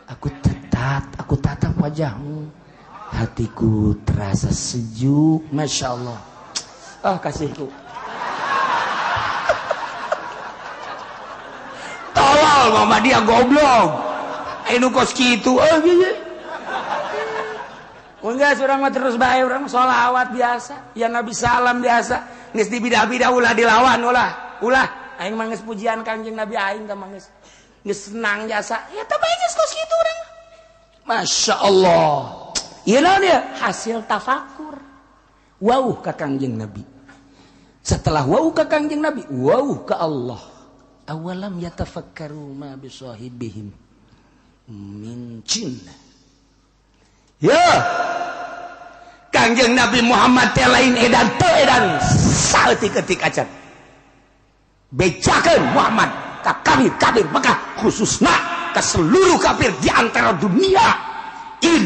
aku tatap wajahmu hatiku terasa sejuk. Masya Allah ah kasihku. Tolol mama dia goblok. Anu kos kitu oh gitu. Enggak urang mah terus bae urang sholawat biasa, ya Nabi salam biasa. Geus dibidah-bidah ulah dilawan ulah. Ulah aing mah geus pujian Kangjeng Nabi aing teh mah geus senang jasa. Ya teh bae geus kos kitu urang. Masya Allah. Ieu naon ieu? Hasil tafakur. Wauh ka Kangjeng Nabi. Setelah wauh ka Kangjeng Nabi, wauh ka Allah. Awalam yatafakkaru ma bisahibihim min jinnah. Ya Kangjeng Nabi Muhammad teh lain edan teu edan saeutik-eutik acan. Bejakeun Muhammad ka kafir-kafir Mekah khususna ka seluruh kafir di antara dunia. In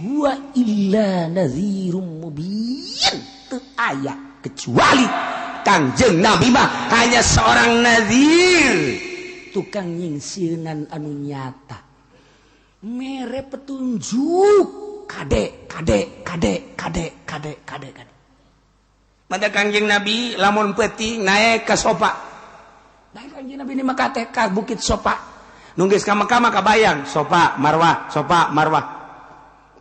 huwa illa nadhirum mubin. Teu aya kecuali Kangjeng Nabi mah hanya seorang nazir, tukang nyingsieunan anu nyata, mere petunjuk kade kade kade kade kade kade kade. Mata Kangjeng Nabi lamun peuting naik ke sopa, naik Kangjeng Nabi ini maka teh ka bukit Sopa, nunggis ka Mekah mah kabayang Sopa Marwah, Sopa Marwah.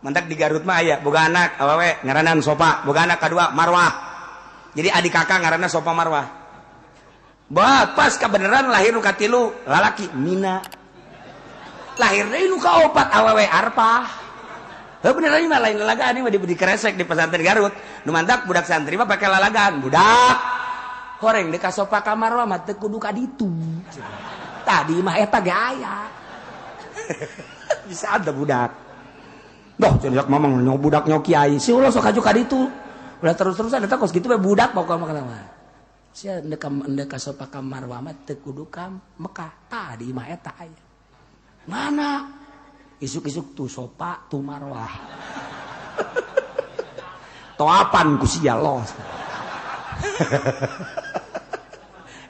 Mantak di Garut mah aya boga anak awewe ngaranan Sopa, boga anak kadua Marwah. Jadi adik kakak ngaranna Sopa Marwah. Bah, pas kebenaran lahir nu katilu lalaki Mina. Lahir deui nu kaopat awewe Arpah. Heuh bener mah lain lalagaan ieu mah dikeresek di pesantren Garut. Nu mantak budak santri mah pake lalagaan. Budak horeng deuk ka Sofa ka Marwah mah teu kudu ka ditu. Tadi mah eta ge aya. Bisa ada budak. Doh cenah mamang nyok budak nyok kiai. Si ulah sok kaju ka ditu. Ulah terus-terusan eta kos kitu bae budak pokokna mah. Sia endek ka Sofa ka Marwah mah teu kudu ka Mekah. Tadi mah eta aya. Mana? Isuk-isuk tu Sofa tu Marwah. Toapan ku sia los.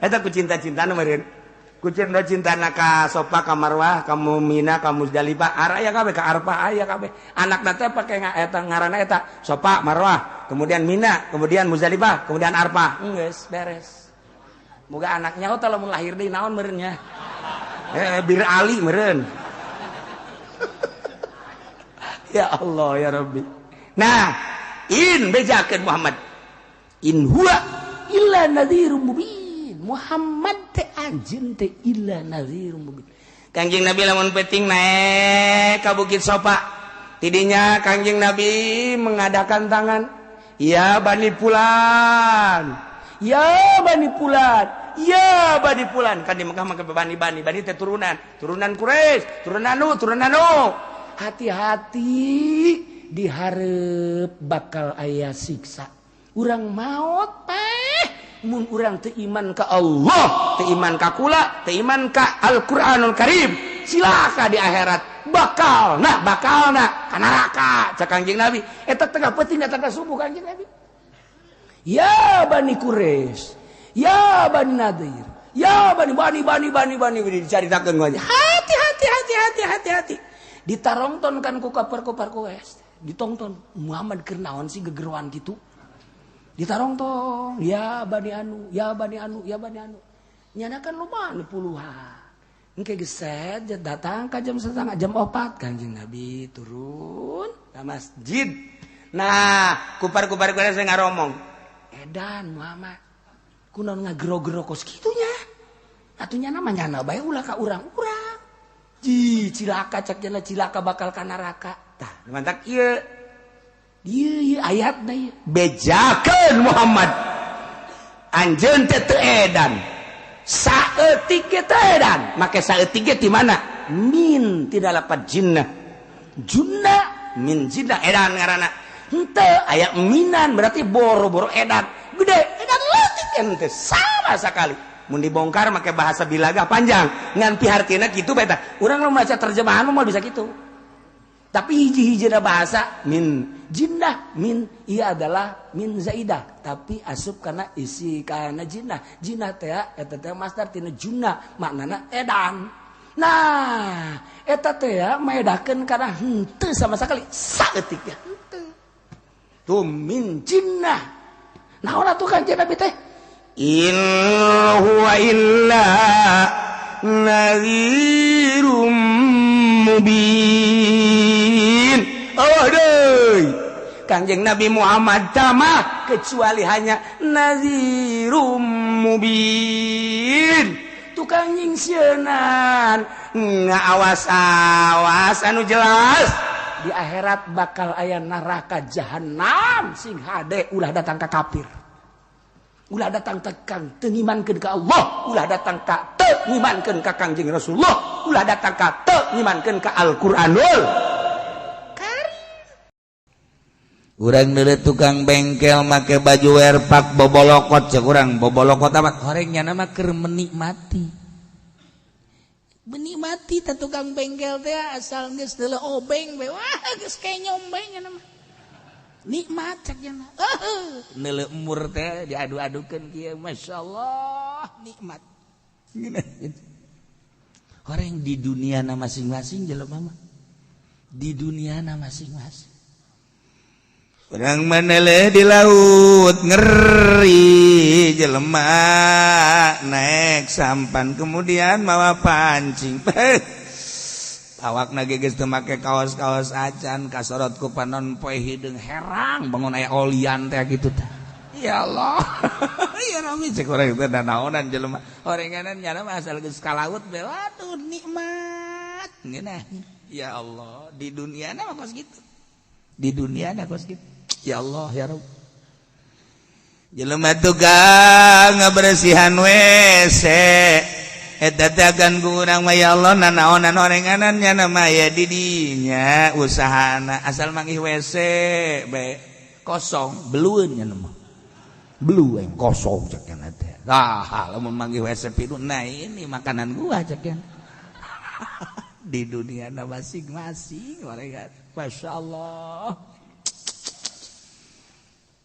Eta ku cinta-cintana meureun. Ku cinta-cintana ka Sofa ka Marwah, ka Mina, ka Muzdalifah, araya kabeh ka Arfah aya kabeh. Anakna teh pake eta ngaranna eta Sofa, Marwah, kemudian Mina, kemudian Muzdalifah, kemudian Arfah. Geus beres. Moga anaknya teh lamun lahir deui naon meureun nya. Bir Ali meureun. Ya Allah ya Rabbi. Nah, in bejakeun Muhammad. In huwa illa nadhirum mubin. Muhammad teh anjeun teh illa nadhirum mubin. Kangjeng Nabi lamun penting naik ka Bukit Sofa. Tidinya Kangjeng Nabi mengadakan tangan. Ya Bani Fulan. Ya Bani Fulan. Ya Bani Fulan. Kan di Mekah mah bani bani bani teh turunan, turunan Quraisy, turunan anu, turunan anu. Hati-hati dihareup bakal aya siksa. Urang maot teh mun urang teu iman ka Allah, teu iman ka kula, teu iman ka Al-Qur'anul Karim, silaka di akhirat bakalna ka neraka cak Kangjeng Nabi. Eta tengah peuting datang ka subuh Kangjeng Nabi. Ya Bani Quraisy, ya Bani Nadir, ya Bani Bani Bani Bani Bani dicaritakeun ku aja. Hati hati hati hati hati hati. Ditarongton kan ku kapar-kupar Quraisy, ditongton Muhammad keur naon sih gegeruan gitu. Ditarongtong, ya Bani Anu, ya Bani Anu, ya Bani Anu. Nyana kan loba nu puluhan. Engke geset datang ka jam 2:30, jam 4 Kangjeng Nabi turun ka masjid. Nah, kupar-kupar Quraisy ngaromong. Edan Muhammad, kunaon ngagero-gero kos kitunya? Atuh nyana mah nyana bae ulah ka urang-urang. Ji, cilaka cak jana cilaka bakal ka neraka. Tah, mantak ieu. Ieu ieu ayatna ieu. Bejakeun Muhammad. Anjeun teh teu edan. Saeutik ge teu edan. Make saeutik ge ti mana? Min tidak lapat jinnah. Junna min jinnah edan ngaranna. Henteu aya minan berarti boro-boro edan. Gede edan leutik ente sama sekali. Mun dibongkar make bahasa bilaga panjang ngan pihartina kitu bae tah. Urang mun maca terjemahan mah bisa kitu. Tapi hiji-hijina bahasa min jinnah min ieu adalah min zaidah tapi asup kana isi kana jinnah. Jinnah teh eta teh masdar tina junna maknana edan. Nah, eta teh maedakeun kana henteu sama sekali saeutik ge henteu. Tuh min jinnah. Naon atuh Kanjeng Nabi teh? In huwa illa nadhirum mubin. Oh deui. Kanjeng Nabi Muhammad tamah kecuali hanya nadhirum mubin. Tukang nyingsieunan ngaawas-awas anu jelas di akhirat bakal aya neraka jahanam sing hade ulah datang ka kafir. Ulah datang tekang teu ngimankeun ka Allah, ulah datang ka teu ngimankeun ka Kangjeng Rasulullah, ulah datang ka teu ngimankeun ka Al-Qur'anul Karim. Urang deuleu tukang bengkel make baju werpak bobolokot cek urang bobolokot amat horeng nya mah keur menikmati. Menikmati teh tukang bengkel teh asal geus deuleu obeng we wah geus kenyom bae nya mah. Nikmat cek nya. Neuleuh emur teh diadu-adukeun kieu masyaallah nikmat. Horeng di dunia na masing-masing jelema mah. Di dunia na masing-masing. Urang maneleh di laut ngeri jelema naik sampan kemudian mawa pancing. Awakna ge geus teu make kaos-kaos acan kasorot ku panon poe hideung herang bangun aya olian teh kitu teh. Ya Allah. Ya Rabbi cek urang teh naonan jelema. Horenganan nyana mah asal geus ka laut bae waduh nikmat. Ngeunah. Ya Allah di dunia na mah kos kitu. Di dunia na kos kitu. Ya Allah ya Rabb. Jelema tukang ngabersihan WC eta teh ku urang mah ya Allah nanaonan orenganan nya nama ya di dinya usahana asal manggih WC bae kosong belueun nya nama belu yang kosong cek teh. Tah lamun manggih WC pinuh, nah ini makanan gua cek. Di dunia na masing-masing orengan. Masya Allah.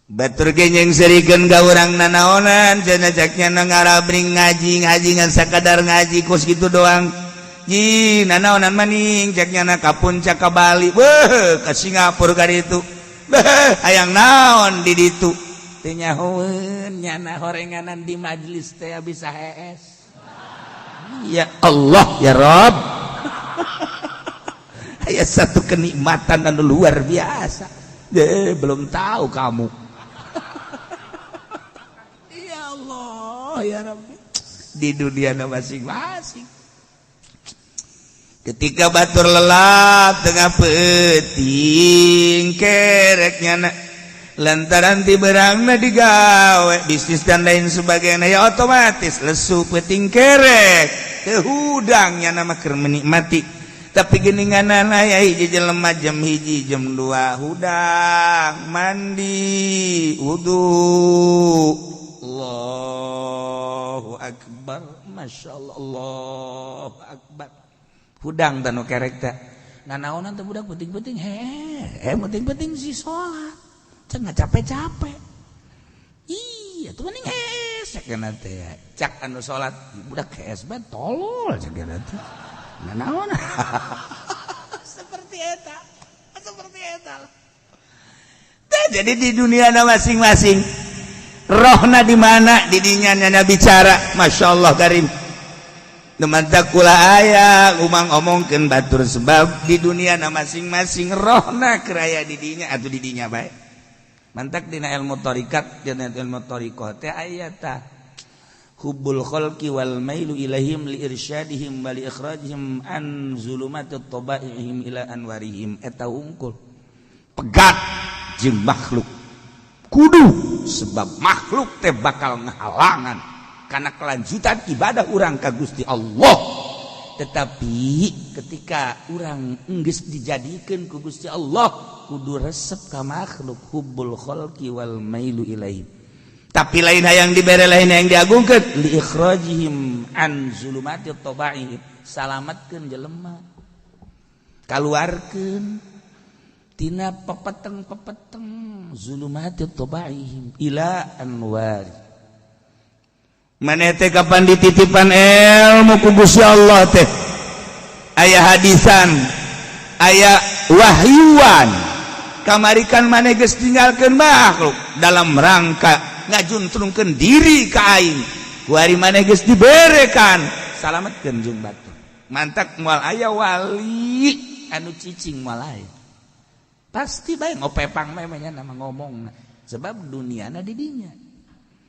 Batur ge nyengserikeun ka urang nanaonan cenah ceknya na ngarabring ngaji ngaji ngan sakadar ngaji kos kitu doang. Ji nanaonan maning ceknya na ka puncak ka Bali, beuh ka Singapura ka ditu. Beuh hayang naon di ditu. Teu nyahoeun nyana horenganan di majlis teh bisa hees. Ya Allah ya Rabb. Aya satu kenikmatan anu luar biasa. Belum tahu kamu. Ya Allah ya Rabbi. Di dunia masing-masing. Ketika batur lelap tengah peuting kereknya na lantaran ti berangna digawe bisnis dan lain sebagainya ya otomatis lesu peuting kerek teu hudangnya nama keur menikmati. Tapi geningan aya hiji jelema jam 1 jam 2 hudang mandi wudu. Allahu akbar, Masya Allah, Allahu akbar. Hudang tanu kerek teh nanaonan teh budak penting-penting he penting-penting si salat cenah capek-capek. Iya tuh mending hees cek teh cak anu salat budak hees bae tolol cek teh nanaon. Seperti eta, seperti eta. Jadi di dunia masing-masing rohna di mana didinya nyana bicara. Masya Allah karim. Mantap kula aya umang omongkeun batur sebab di dunia na masing-masing rohna keraya didinya atau didinya bae. Mantak dina ilmu tarikat, dina ilmu thariqah teh aya tah hubbul khalqi wal mailu ilaihim li irsyadihim wa li ikhrajihim an zulumati tabaihim ila anwarihim. Eta unggul pegat jeung makhluk kudu sebab makhluk teh bakal ngahalangan karena kelanjutan ibadah urang ka Gusti Allah. Tetapi ketika urang enggeus dijadikeun ku Gusti Allah kudu resep ka makhluk, hubbul khalqi wal mailu ilaihim, tapi lain hayang dibere, lain yang diagungkeun, li ikhrajihim an zulumati tabaihim, salamatkeun jelema, kaluarkeun tina pepeteng-pepeteng zulumati tabaihim ila anwar. Maneh teh kapan dititipan ilmu ku Gusti Allah teh aya hadisan aya wahyuan kamarikan maneh geus tinggalkeun makhluk dalam rangka ngajuntrungkeun diri ka aing kuari maneh geus diberekan salametkeun jeung batur. Mantak moal aya wali anu cicing, moal aya, pasti bae ngopepang memangnya nama ngomong sebab duniana di dinya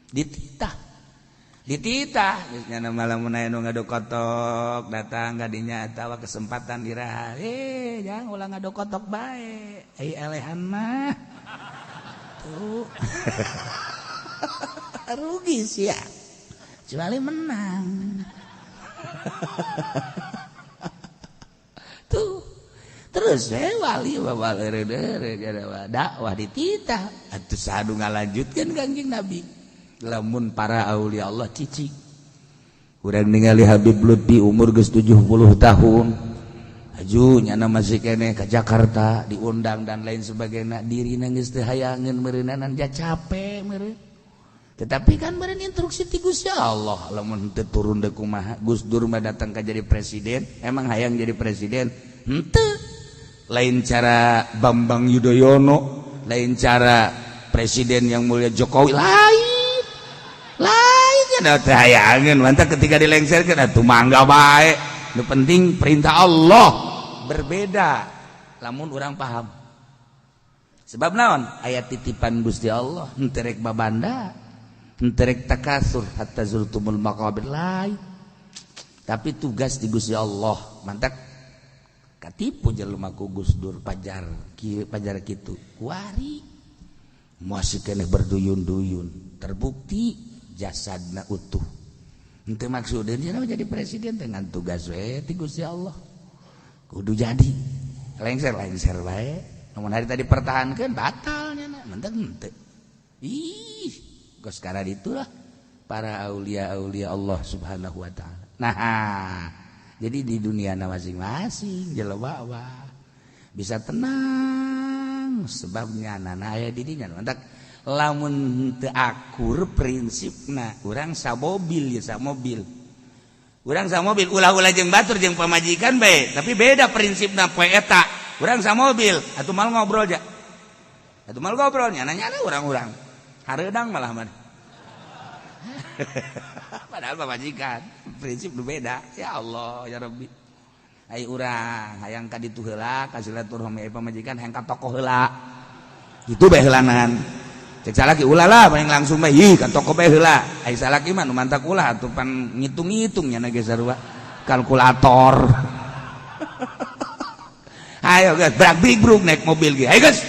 dititah dititah geus malam aya nu ngadokotok datang ka dinya atawa kesempatan diraha jangan ulah ngadokotok bae ai elehan mah tuh rugi sih ya kecuali menang tuh. Terus wali dakwah dititah atuh sadu ngalanjutkeun Kangjeng Nabi. Lamun para aulia Allah cicing urang ningali Habib Lutfi umur geus 70 tahun aju nyana masih keneh ka Jakarta diundang dan lain sebagainya dirina geus teu hayangeun meureunana ja capek meureun. Tetapi kan meureun instruksi ti Gusti Allah lamun teu turun deui kumaha. Gus Dur mah datang ka jadi presiden emang hayang jadi presiden henteu, lain cara Bambang Yudhoyono, lain cara presiden yang mulia Jokowi, lain lain hayangan. Mantap ketika dilengserkan atuh mangga bae, nu penting perintah Allah. Berbeda lamun urang paham sebab naon aya titipan Gusti Allah henteu rek babanda henteu rek takasur hatta zurtumul maqabir lain, tapi tugas di Gusti Allah. Mantap Katipu jelema ku Gus Dur pajar kieu, pajar kitu. Kuari masih keneh berduyun-duyun, terbukti jasadna utuh. Henteu maksudnya dia jadi presiden dengan tugas we ti Gusti Allah. Kudu jadi lengser lengser bae. Namun hari tadi pertahankan batalnya na, mentek henteu. Ih, geus sekarang itulah para aulia-aulia Allah Subhanahu wa taala. Nah, jadi di dunia masing-masing jelema bisa tenang sebabnya nana aya di dinya. Mantak lamun teu akur prinsipna urang samobil ya samobil. Urang samobil ulah-ulah jeung batur jeung pamajikan bae, tapi beda prinsipna poe eta. Urang samobil atuh mal ngobrol ja. Atuh mal ngobrol nyana-nyana urang-urang. Hareudang malah mah. Padahal pamajikan prinsip nu beda. Ya Allah ya Rabbi. Ai urang hayang ka ditu heula ka silaturahmi ai pamajikan hayang ka toko heula. Kitu bae heulanan. Cek salaki ulah lah paling langsung bae ih ka toko bae heula. Ai salaki mah nu mantak ulah atuh pan ngitung-ngitung nya ge sarua kalkulator. Ayo guys, brak brik bruk naik mobil ge. Ayo guys.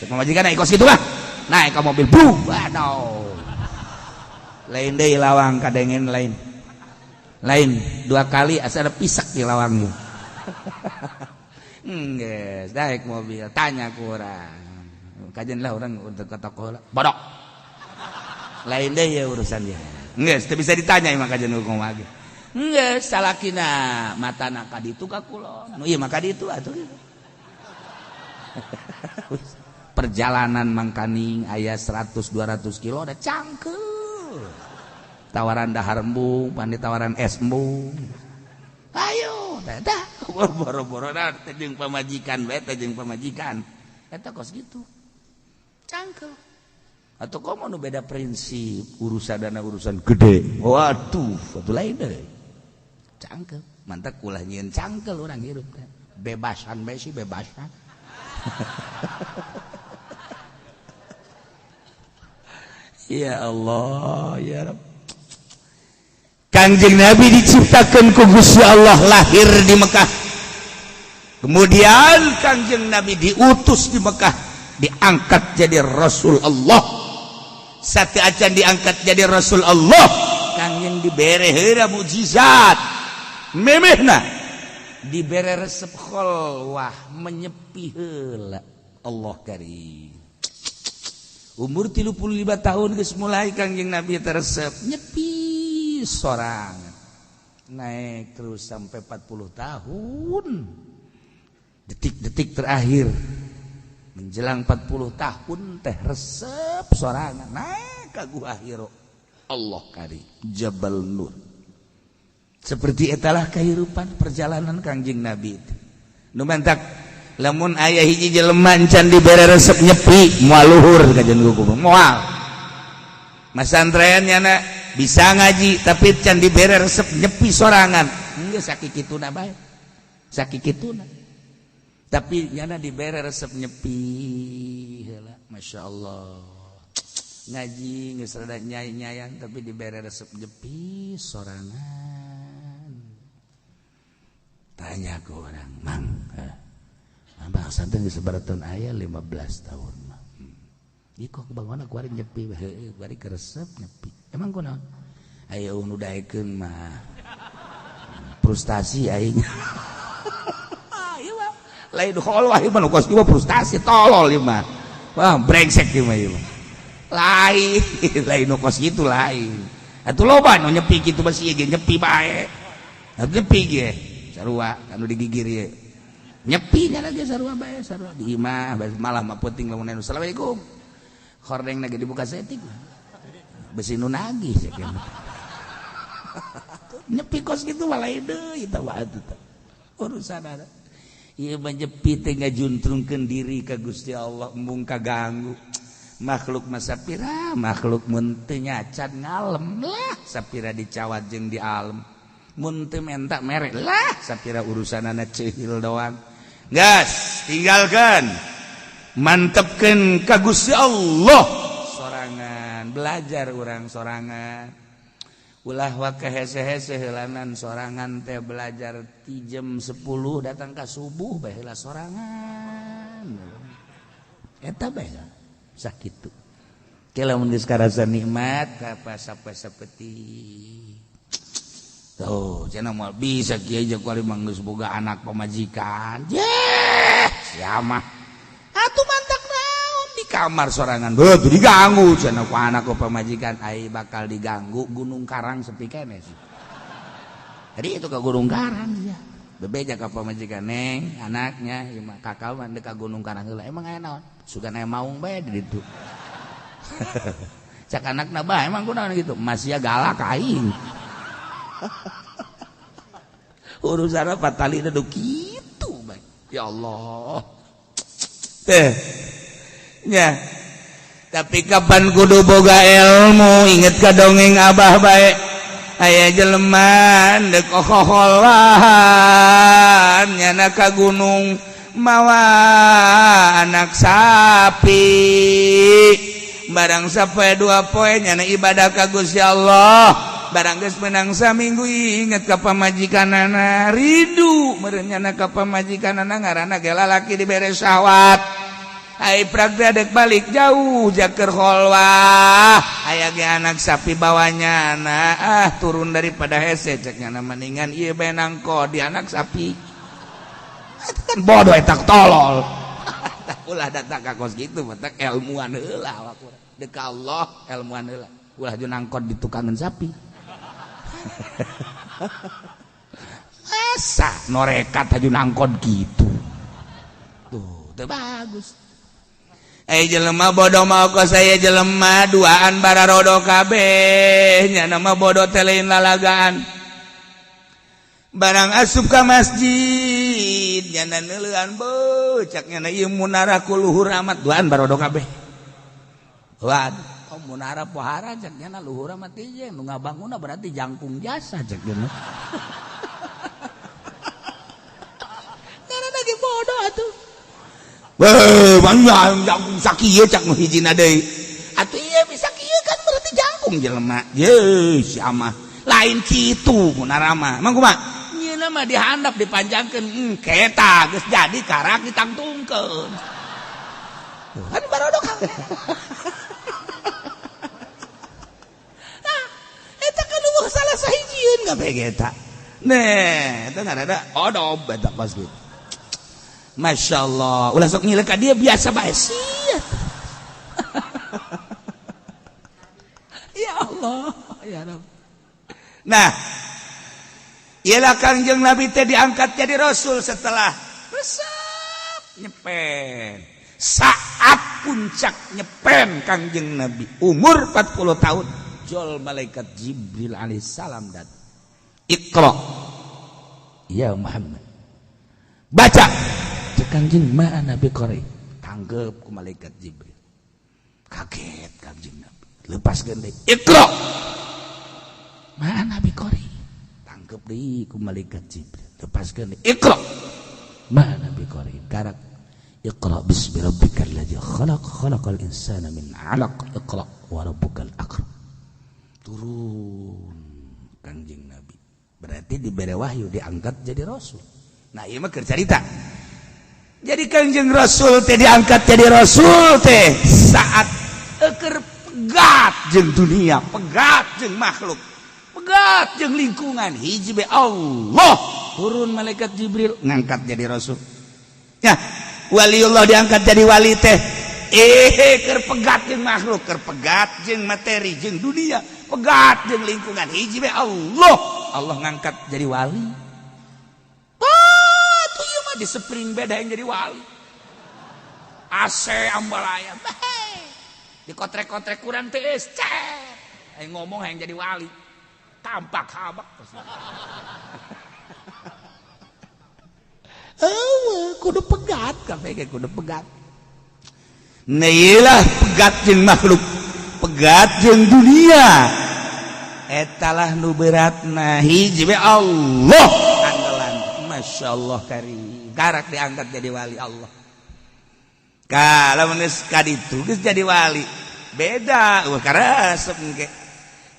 Cek pamajikan naik kos kitu lah. Naik ke mobil bruk. Waduh. Lain deui lawang kadengen lain. Lain dua kali asa ada pisak di lawangnya. Geus naik mobil tanya ku urang. Kajen lah orang untuk ke toko lah. Bodok. Lain deui ya urusan dia. Geus teu bisa ditanya emang kajen hukum ge. Geus salakina matana ka ditu ka kulon. Nu ieu mah ka ditu atuh. Perjalanan mangkaning aya 100 200 kilo ada cangkeul. Tawaran dahar embung, pan tawaran es embung. Ayo, dah boro-boro teh jeung pamajikan bae teh jeung pamajikan. Eta kos gitu. Cangkeul. Atau komo nu beda prinsip urusan dana urusan gede. Waduh, atuh lain deui. Cangkeul. Mantak ulah nyieun cangkeul urang hirup teh. Bebasan bae sih bebasan. Ya Allah, ya Rabb. Kangjeng Nabi diciptakan ku Gusti Allah lahir di Mekah. Kemudian Kangjeng Nabi diutus di Mekah, diangkat jadi Rasul Allah. Sate acan diangkat jadi Rasul Allah, Kangjeng dibere heula mukjizat. Memehna dibere resep kholwah menyepi heula. Allah karim. Umur 35 tahun geus mulai Kangjeng Nabi teresep nyepi sorang naik terus sampai 40 tahun. Detik-detik terakhir menjelang 40 tahun teh resep sorangan naik ka Gua Hiro. Allah karim Jabal Nur. Seperti etalah kehidupan perjalanan Kangjeng Nabi itu. Nu mantak lamun aya hiji jelema can dibere resep nyepi moal luhur kajen hukum moal. Masantren nyana bisa ngaji tapi can dibere resep nyepi sorangan geus sakikituna bae sakikituna. Tapi nyana dibere resep nyepi heula Masya Allah ngaji geus rada nyai-nyayan tapi dibere resep nyepi sorangan. Tanya ke orang mang, Abah santen geus sabaraha tahun aya 15 tahun mah. Ieu kok bangun kuari nyepi heueuh kuari keresep nyepi. Emang kunaon? Aya nu daekeun mah. Frustasi aing. Ieu mah lain kholwah ieu mah nu kos ieu mah frustasi tolol ieu mah. Wah brengsek ieu mah ieu mah. Lain, lain nu kos kitu lain. Atuh loba nu nyepi kitu mah sieun ge nyepi bae. Atuh nyepi ge sarua anu digigir ieu. Nyepi nya lagi sarua bae sarua di imah malah mah penting lamun anu assalamualaikum. Hordeng lagi dibuka setik. Besi nu nagih cek. Nyepi kos kitu mah lain deui eta mah atuh teh. Urusan ada. Ieu mah nyepi teh ngajuntrungkeun diri ka Gusti Allah embung kaganggu. Makhluk mah sapira makhluk mun teu nyacan ngalem lah sapira dicawat jeung di alem. Mun teu menta mere lah sapira urusanana ceuhil doang. Gas, tinggalkan. Mantepkeun ka Gusti Allah sorangan, belajar urang sorangan. Ulah waka hese-hese heulanan sorangan teh belajar ti jam 10 datang ka subuh bae heula sorangan. Eta bae sakitu. Ke lamun geus karasa nikmat ka sape-sapeti. Tuh, cenah moal bisa kieu jeung kuari mah geus boga anak pamajikan. Yeh, sia mah. Atuh mantak naon di kamar sorangan. Beuh, diganggu cenah ku anak ku pamajikan, ai bakal diganggu Gunung Karang sepi keneh sih. Jadi itu ke Gunung Karang ya. Bebeja ka pamajikan, neng, anaknya ieu mah kakak mah deuk ka Gunung Karang heula. Emang aya naon? Sugan aya maung bae di ditu. Cak anakna bae emang kunaon gitu. Masih galak aing. Urusan apa tali nu kitu bae. Ya Allah. Teh. Nya. Tapi kapan kudu boga ilmu, inget ka dongeng abah bae. Aya jelema deuk ohoholan nyana ka gunung mawa anak sapi. Barang sampai 2 poe nyana ibadah ka Gusti Allah. Barang geus menang saminggu inget ka pamajikanana, rindu meureun nyana ka pamajikanana ngaranna ge lalaki dibere syahwat. Ai prag teh dek balik jauh jaker kholwah. Aya ge anak sapi bawanya nah ah turun daripada hese cek nyana mendingan ieu bae nangko di anak sapi. Eta kan bodoh eta tolol. Ulah datang ka kos kitu matak ilmuan heula awak urang. Deuk Allah ilmuan heula. Ulah jeung nangkon di tukangan sapi. Masa norekat haju nangkon gitu. Tuh, teu bagus. Jelema bodoh mau ke saya jelema duaan bararodo kabeh nya nama bodoh teh lain lalagaan. Barang asup ka masjid nyana neuleuan beuh cak nyana ieu munara ku luhur amat duaan barodo kabeh. Waduh, oh munara pohara cak nyana luhur amat ieu nu ngabangunna berarti jangkung jasa cak nyana. Ngaranna ge bodoh atuh. Weh, bangga jangkung sakieu cak nu hijina deui. Atuh ieu bisa kieu kan berarti jangkung jelema. Ye, si amah lain kitu munara mah. Emang kumaha? Nyeuna mah dihandap dipanjangkeun, keta geus jadi karak ditangtungkeun. Kan barodok. Nah, eta kan eueuh salah sahijieun kabeh ge eta. Neh, eta ngaranna odob eta kos kitu. Masya Allah, ulah sok ngilek ka dia biasa bae sia. Ya Allah, ya Rabb. Nah, ialah Kangjeng Nabi teh diangkat jadi rasul setelah resep nyepen. Saat puncak nyepen Kangjeng Nabi umur 40 tahun, jol malaikat Jibril alaihissalam datang. Iqra ya Muhammad. Baca. Kangjeng ma Nabi qari. Tanggep ku malaikat Jibril. Kaget Kangjeng Nabi. Lepas deui. Iqra. Ma Nabi qari. Tanggep deui ku malaikat Jibril. Lepaskeun deui. Iqra. Ma Nabi qari. Karak Iqra bismi rabbikal ladzi khalaq khalaqal insana min 'alaq iqra wa rabbukal akram. Turun Kangjeng Nabi. Berarti diberi wahyu diangkat jadi rasul. Nah, ieu mah keur carita. Jadi Kangjeng Rasul teh diangkat jadi rasul teh saat eker pegat jeung dunia, pegat jeung makhluk, pegat jeung lingkungan. Hiji be Allah turun malaikat Jibril ngangkat jadi rasul. Ya, waliullah diangkat jadi wali teh keur pegat jeung makhluk, keur pegat jeung materi jeung dunia, pegat jeung lingkungan. Hiji be Allah, Allah ngangkat jadi wali. Di spring beda yang jadi wali. AC ambalaya. Di kotrek-kotrek kurang tiis, cet. Yang ngomong yang jadi wali. Tampak habak. Kudu pegat kabeh kudu pegat. Nah, pegat jeung makhluk, pegat jeung dunia. Etalah nu beratna hiji we Allah andalan. Masya Allah karim. Karak diangkat jadi wali Allah. Kalau geus ka ditu geus jadi wali. Beda, eueuh karesep engke.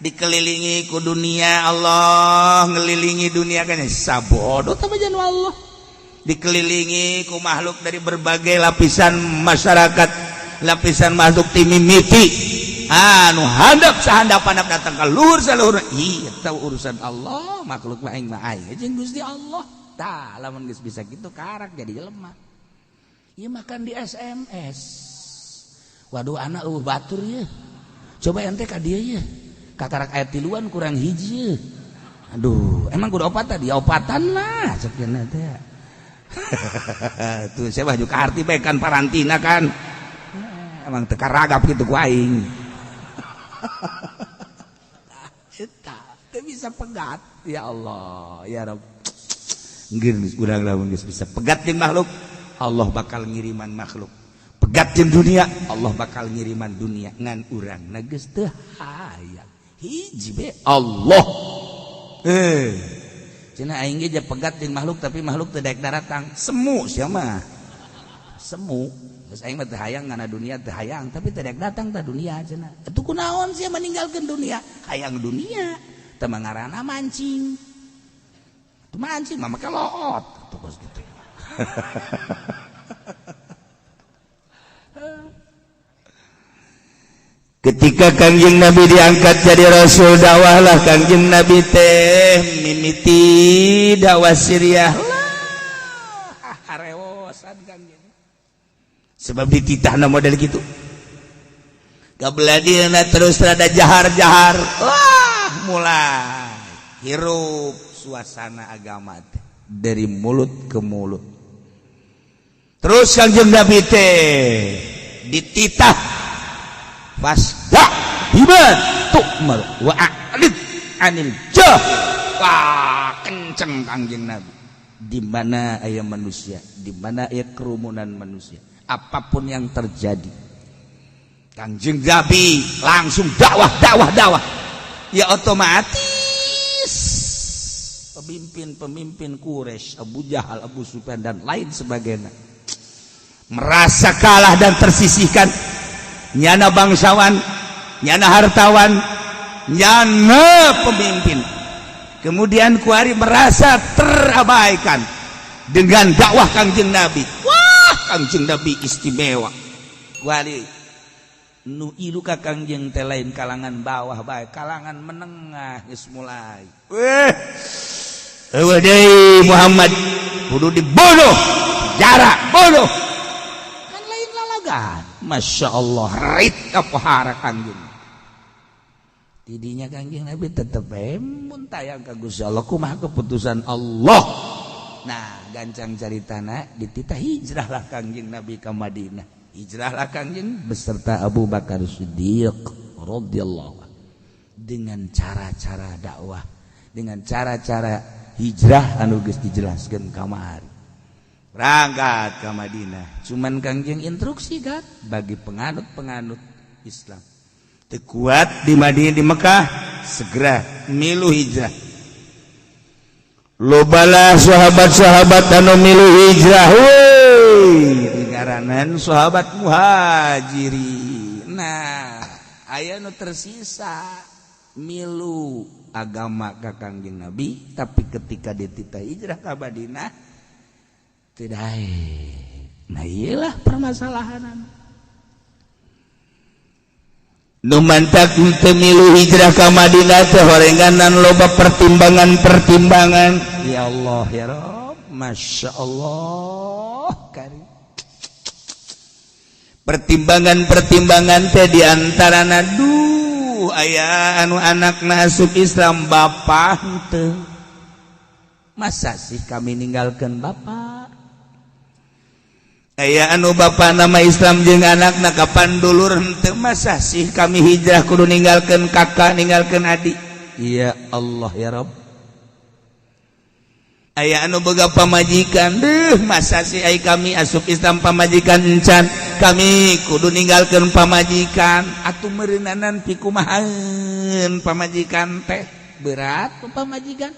Dikelilingi ku dunia, Allah ngelilingi dunia kan sabodo jangan Allah, dikelilingi ku makhluk dari berbagai lapisan masyarakat, lapisan makhluk ti mimiti anu handap sahandap handap datang ke luhur saluhur. Iya, tahu urusan Allah, makhluk mah aing mah aing jeung Gusti Allah. Tah, lamun geus bisa gitu karak jadi jelema. Ieu makan di SMS, waduh, anak eueuh batur ye, coba ente ka dieu ye, kakarak ayat tiluan kurang hiji. Aduh, emang kudu opat tadi, opatan lah cek teh. Tuh, saya baju karti bae kan parantina kan emang teka ragap gitu ku aing. Eta teu bisa pegat. Ya Allah ya Rabb, geus urang lamun geus bisa pegat jeung makhluk, Allah bakal ngiriman makhluk. Pegat jeung dunia, Allah bakal ngiriman dunia. Ngan urang na geus teu hayang hiji be Allah. Eh, cenah aing ge pegat jeung makhluk, tapi makhluk teu daek daratang. Semu sia mah, semu. Geus aing mah teu hayang ngana dunia, teu hayang, tapi teu daek datang tah dunia cenah. Atuh kunaon sia meninggalkeun dunia, hayang dunia? Teu ngaranna mancing. Tuh mancing mah make loot tuh kos gitu. Ketika Kangjeng Nabi diangkat jadi rasul, dakwahlah Kangjeng Nabi teh mimiti dakwah Syriah lah, harewosan Kangjeng, sebab dititahna model gitu. Kabeladieuna terus rada jahar-jahar, wah, mulai hirup suasana agama teh dari mulut ke mulut. Terus Kangjeng Nabi teh dititah, fasda bima tu'mar wa a'rid anil jah. Wah, kenceng Kangjeng Nabi. Di mana aya manusia, di mana aya kerumunan manusia, apapun yang terjadi, Kangjeng Nabi langsung dakwah, dakwah, dakwah. Ya otomatis pemimpin-pemimpin Quraisy, Abu Jahal, Abu Sufyan, dan lain sebagainya merasa kalah dan tersisihkan. Nyana bangsawan, nyana hartawan, nyana pemimpin. Kemudian kuari merasa terabaikan dengan dakwah Kangjeng Nabi. Wah, Kangjeng Nabi istimewa. Kuari nu ilu ka Kangjeng teh lain kalangan bawah bae, kalangan menengah geus mulai, weh, eueuh deui Muhammad, kudu dibunuh, jarak bunuh kan lain lalagan. Masya Allah, rit kapohara Kangjeng. Tidinya Kangjeng Nabi tetep mun tayang ka Gusti Allah, kumaha keputusan Allah. Nah, gancang caritana, dititah hijrahlah Kangjeng Nabi ke Madinah. Hijrahlah Kangjeng beserta Abu Bakar Siddiq radhiyallahu dengan cara-cara dakwah, dengan cara-cara hijrah anu geus dijelaskeun kamari. Berangkat ke Madinah, cuman Kangjeng instruksi kan bagi penganut-penganut Islam teu kuat di Madinah, di Mekah, segera milu hijrah. Lobalah sahabat-sahabat anu milu hijrah. Wuih, ngaranan sahabat Muhajirin. Nah, aya nu tersisa milu agama ka Kangjeng Nabi, tapi ketika dititah hijrah ka Madinah tidak. Nah, iyalah permasalahan. Nu mantak teu milu hijrah ka Madinah teh horenganan loba pertimbangan-pertimbangan. Ya Allah ya Rabb, Masya Allah karim. Pertimbangan-pertimbangan teh diantara, duh, aya anu anak masuk Islam, bapak teu. Masa sih kami ninggalkan bapak? Aya anu bapak nama Islam jeung anak na, kapan dulur henteu. Masa sih kami hijrah kudu ninggalkan kakak, ninggalkan adik? Ya Allah ya Rabb. Aya anu boga pamajikan deh, masa sih ay kami asup Islam pamajikan encan, kami kudu ninggalkan pamajikan? Atuh meureunanan pikumahaeun pamajikan teh, berat pamajikan.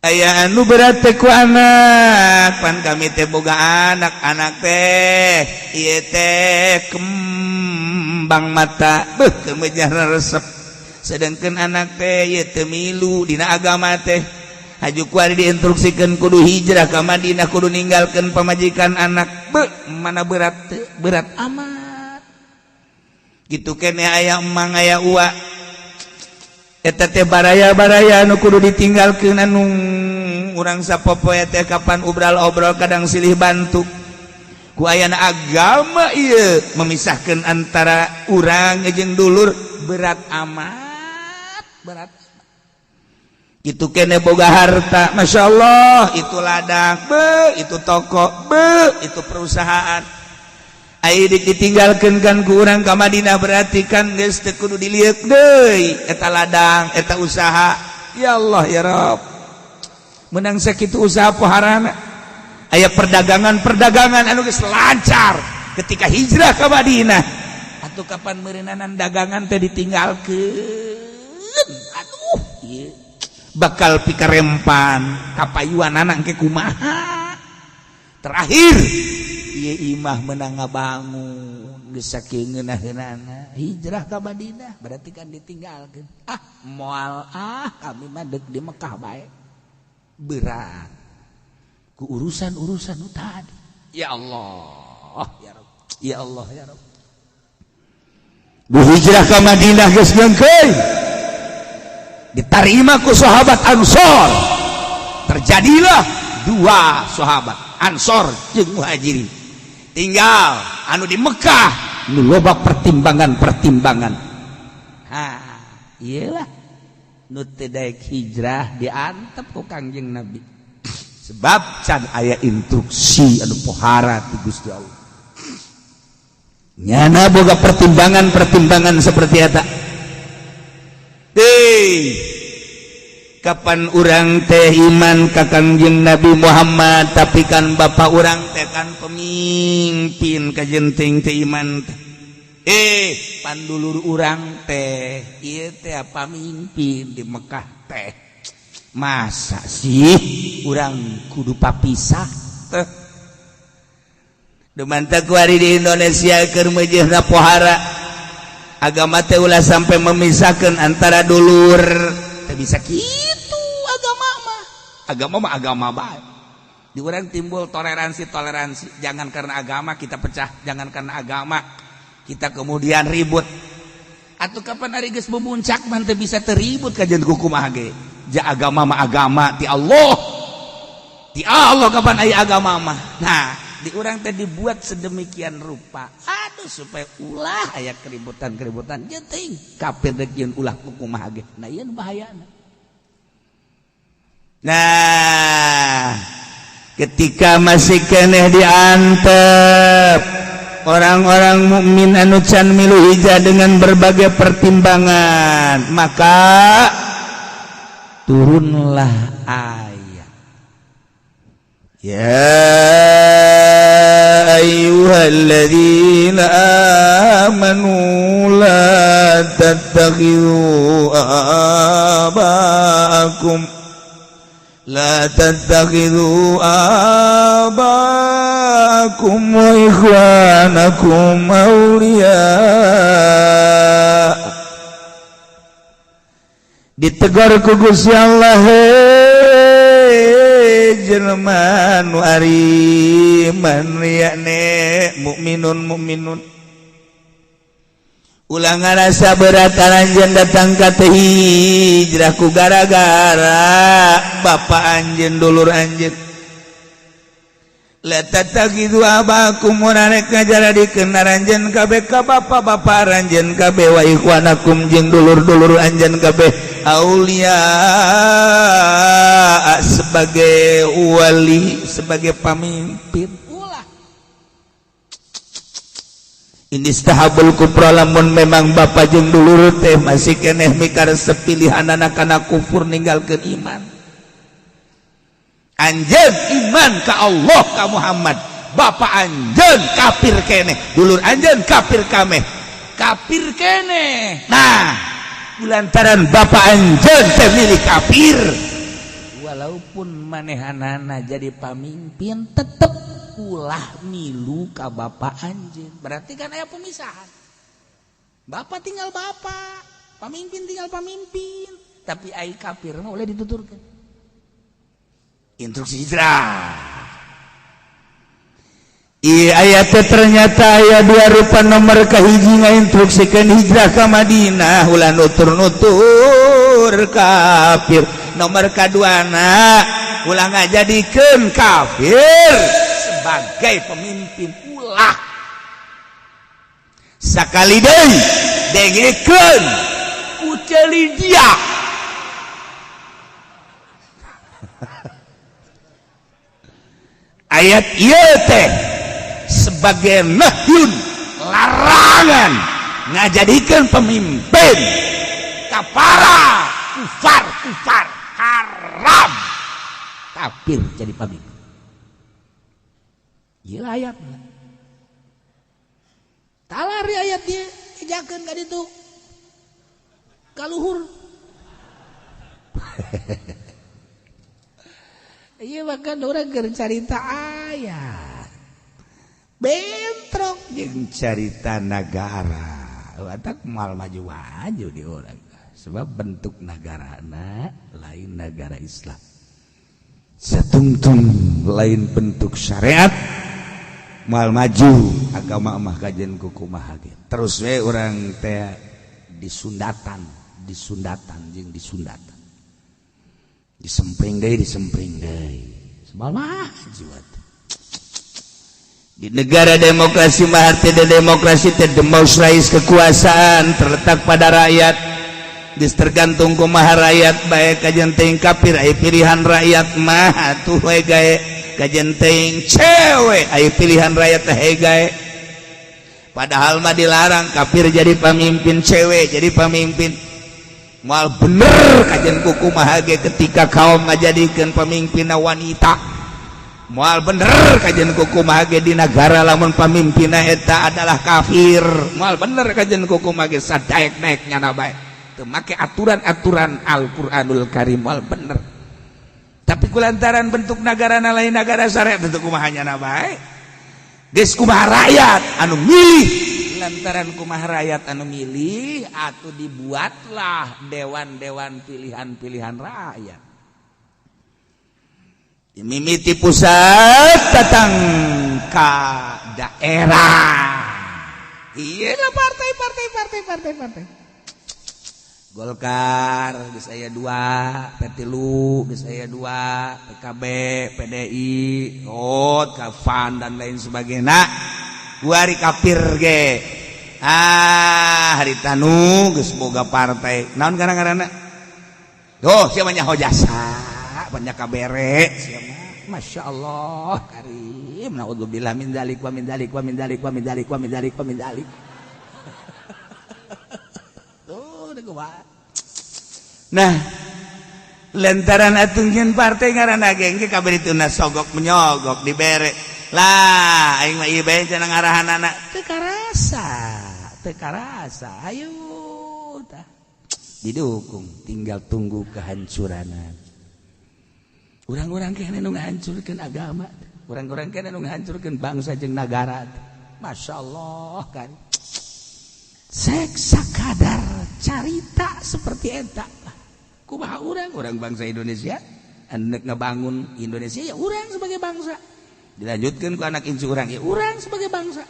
Aya anu berat teh ku anak, pan kami teh boga anak, anak teh ieu teh kembar. Kembang mata beuh kemejar resep, sedangkan anak teh ye teu milu dina agama teh. Haju kuari diinstruksikan kudu hijrah ke Madinah, kudu ninggalkan pamajikan, anak. Beuh, mana berat teu? Berat amat. Gitu kene aya emang, aya ua, eta teh baraya-baraya anu kudu ditinggalkeun, anu urang sapopoe teh kapan obral-obrol kadang silih bantu. Ku ayana agama ieu memisahkan antara urang jeung dulur, berat amat, berat. Itu kene boga harta, Masya Allah, itu ladang be, itu toko be, itu perusahaan. Ayo ditinggalkan kan ku urang ka Madinah, berarti kan geus teu kudu dilieuk deui eta ladang, eta usaha. Ya Allah, ya Rabb, menang sakitu usaha poharana. Aya perdagangan-perdagangan anu geus lancar ketika hijrah ke Madinah, atau kapan meureunanan dagangan teh ditinggalkeun. Aduh, ieu bakal pikarempan kapayuan anak ke kumaha. Terakhir ieu imah menang ngabangun geus sakieu ngeunah-ngeunahna hijrah ka Madinah, berarti kan ditinggalkeun. Ah, moal ah, kami mah deuk di Mekah bae. Berat ku urusan-urusan nu tadi. Ya Allah, ya Rabb, ya Allah, ya Rabb. Bu hijrah ke Madinah geus nyengkeun, diterima ku sahabat Ansor. Terjadilah dua sahabat Ansor jeung Muhajirin, tinggal anu di Mekah nu loba pertimbangan-pertimbangan. Ha, iyalah nu teu daek hijrah diantep ku Kangjeng Nabi, sebab can aya instruksi anu pohara ti Gusti Allah. Nyana boga pertimbangan-pertimbangan seperti eta. Hei, kapan urang teh iman ka Kangjeng Nabi Muhammad, tapi kan bapak urang teh kan pemimpin, kajenting teh iman teh. Pandulur urang teh ieu teh pamimpin di Mekah teh, masa sih urang kudu papisah teh? Dumanta kuari di Indonesia keur meujeuhna pohara agama teh ulah sampai memisahkan antara dulur. Teh bisa kitu. Agama mah, agama mah agama bae. Di urang timbul toleransi toleransi, jangan karena agama kita pecah, jangan karena agama kita kemudian ribut. Atau kapan hari geus memuncak mah teu bisa teribut kajian kumaha ge. Ja agama mah agama ti Allah, ti Allah. Kapan aya agama mah? Nah, di urang teh dibuat sedemikian rupa, aduh, supaya ulah aya keributan-keributan jeung kafir dek jeung ulah kumaha ge. Nah, ieu nu bahayana. Nah, ketika masih keneh diantep orang-orang mukmin anu can milu hijrah dengan berbagai pertimbangan, maka turunlah ayat, ya ayyuhalladzina amanu la tattakhidhu aba'akum la tattakhidhu aba'akum wa ikhwanakum awliya. Ditegur ku Gusti Allah, jelema nu ariman yakne mukminun mukminun, ulah ngarasa berat anjeun datang ka teh hijrah ku gara-gara bapak anjeun, dulur anjeun. La tattakhidhu abakum, ora rek ngajaradikeun aranjeun kabeh ka bapa-bapa aranjeun kabeh, wa ikhwanakum, jeung dulur-dulur anjeun kabeh, aulia, sebagai wali, sebagai pamimpin. Ulah. Inistahabbul kufra, lamun memang bapak jeung dulur teh masih keneh mikar sepilihan anak kana kufur, ninggalkeun iman. Anjeun iman ka Allah, ka Muhammad, bapak anjeun kafir keneh, dulur anjeun kafir kameh, kafir keneh. Nah, lantaran bapak anjeun teh milih kafir, walaupun manehanana jadi pamimpin, tetep ulah milu ka bapak anjeun. Berarti kan aya pemisahan. Bapak tinggal bapak, pamimpin tinggal pamimpin. Tapi ai kafir mah boleh dituturkan. Instruksi hijrah. Iya ayat ternyata ayat dua rupa nomor kahiji ngainstruksikan hijrah ke Madinah ulah nutur-nutur kafir. Nomor kaduana ulah ngajadikeun kafir sebagai pemimpin ulah. Sakali deui dengekeun ku ceuli dia. Ayat ieu teh sebagai nahyun larangan ngajadikeun pemimpin kapara kufar kufar haram kafir jadi pemimpin. Ieu ayatna. Talari ayat dia ejakeun ka ditu. Ka luhur. Ieu mah kan urang keur carita ayat. Bentrok jeung carita nagara. Watak moal maju-maju di urang. Sebab bentuk nagarana lain negara Islam. Satungtung lain bentuk syariat. Moal maju agama mah kajen kumaha ge. Terus we urang teh disundatan, disundatan jeung disundatan. Disempring deui, disempring deui. Moal maju atuh. Di negara demokrasi mah arti demokrasi teh demokrasi kekuasaan terletak pada rakyat. Geus tergantung kumaha rakyat bae kajen teuing kafir aya pilihan rakyat mah atuh we gae. Kajen teuing cewek aya pilihan rakyat teh gae. Padahal mah dilarang kafir jadi pamimpin, cewek jadi pamimpin. Moal bener kajen kumaha ge ketika kaum ngajadikeun pamimpinna wanita. Moal bener kajen kumaha ge di nagara lamun pamimpinna eta adalah kafir. Moal bener kajen kumaha ge sadaek-daek nyana bae. Teu make aturan-aturan Al-Qur'anul Karim moal bener. Tapi kulantaran bentuk nagarana lain nagara syariat bentuk kumaha nyana bae. Geus kumaha rakyat anu milih, lantaran kumaha rakyat anu milih atuh dibuatlah dewan-dewan pilihan-pilihan rakyat. Mimiti pusat datang ka daerah. Iyalah partai partai partai partai partai. Golkar geus aya 2, P3 geus aya 2, PKB, PDI, OT, Kafan dan lain sebagainya. Kuari kafir ge. Ah, harita nu geus boga partai. Naon ngaran-ngaranna? Tuh, siapa nyaho jasa, banyak kabere siapa. Masya Allah karim. Naudzubillah min dzalik wa min dzalik wa min dzalik wa min dzalik wa min dzalik wa min dzalik. Tuh kumaha. Nah, lantaran atuh nyeun partai ngaranna ge engke kabeh dituna sogok menyogok dibere. Lah, aing mah ieu bae cenah ngarahanana teu karasa, teu karasa. Ayo tah. Didukung, tinggal tunggu kehancuranan. Urang-urang kene nu ngahancurkeun agama, urang-urang kene nu ngahancurkeun bangsa jeung nagara. Masya Allah kan. Sek sakadar carita seperti eta. Kumaha urang bangsa Indonesia, anu ngebangun Indonesia ya urang sebagai bangsa. Dilanjutkeun ku anak incu urang ya urang sebagai bangsa.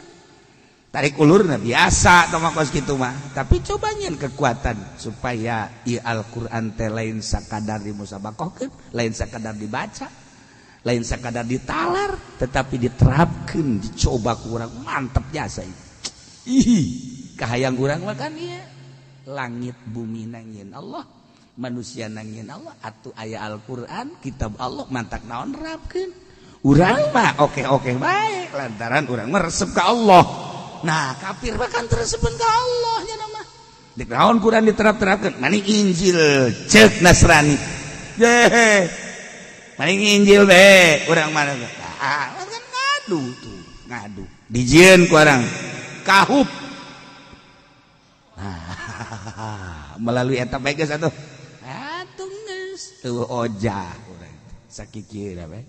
Tarik ulurna biasa tong kos kitu mah, tapi coba nyeun kekuatan supaya ieu Al-Qur'an teh lain sakadar dimusabakohkeun, lain sakadar dibaca, lain sakadar ditalar, tetapi diterapkeun, dicoba ku urang mantep jasa ieu. Ih, kahayang urang mah kan ieu langit bumi nangieun Allah, manusia nangieun Allah, atuh aya Al-Qur'an, kitab Allah mantak naon nerapkeun. Urang mah oke-oke bae lantaran urang mah resep ka Allah. Nah, kafir bahkan teresepeun ka Allah nya mah. Dek naon Quran diterap-terapkeun? Maning Injil ceuk Nasrani. Ye. Maning Injil be urang mana? Ah, kan ngadu tuh, ngadu. Dijieun ku urang kahup. Nah, melalui eta bae geus atuh. Atuh geus teu ojah urang. Sakikieuna bae.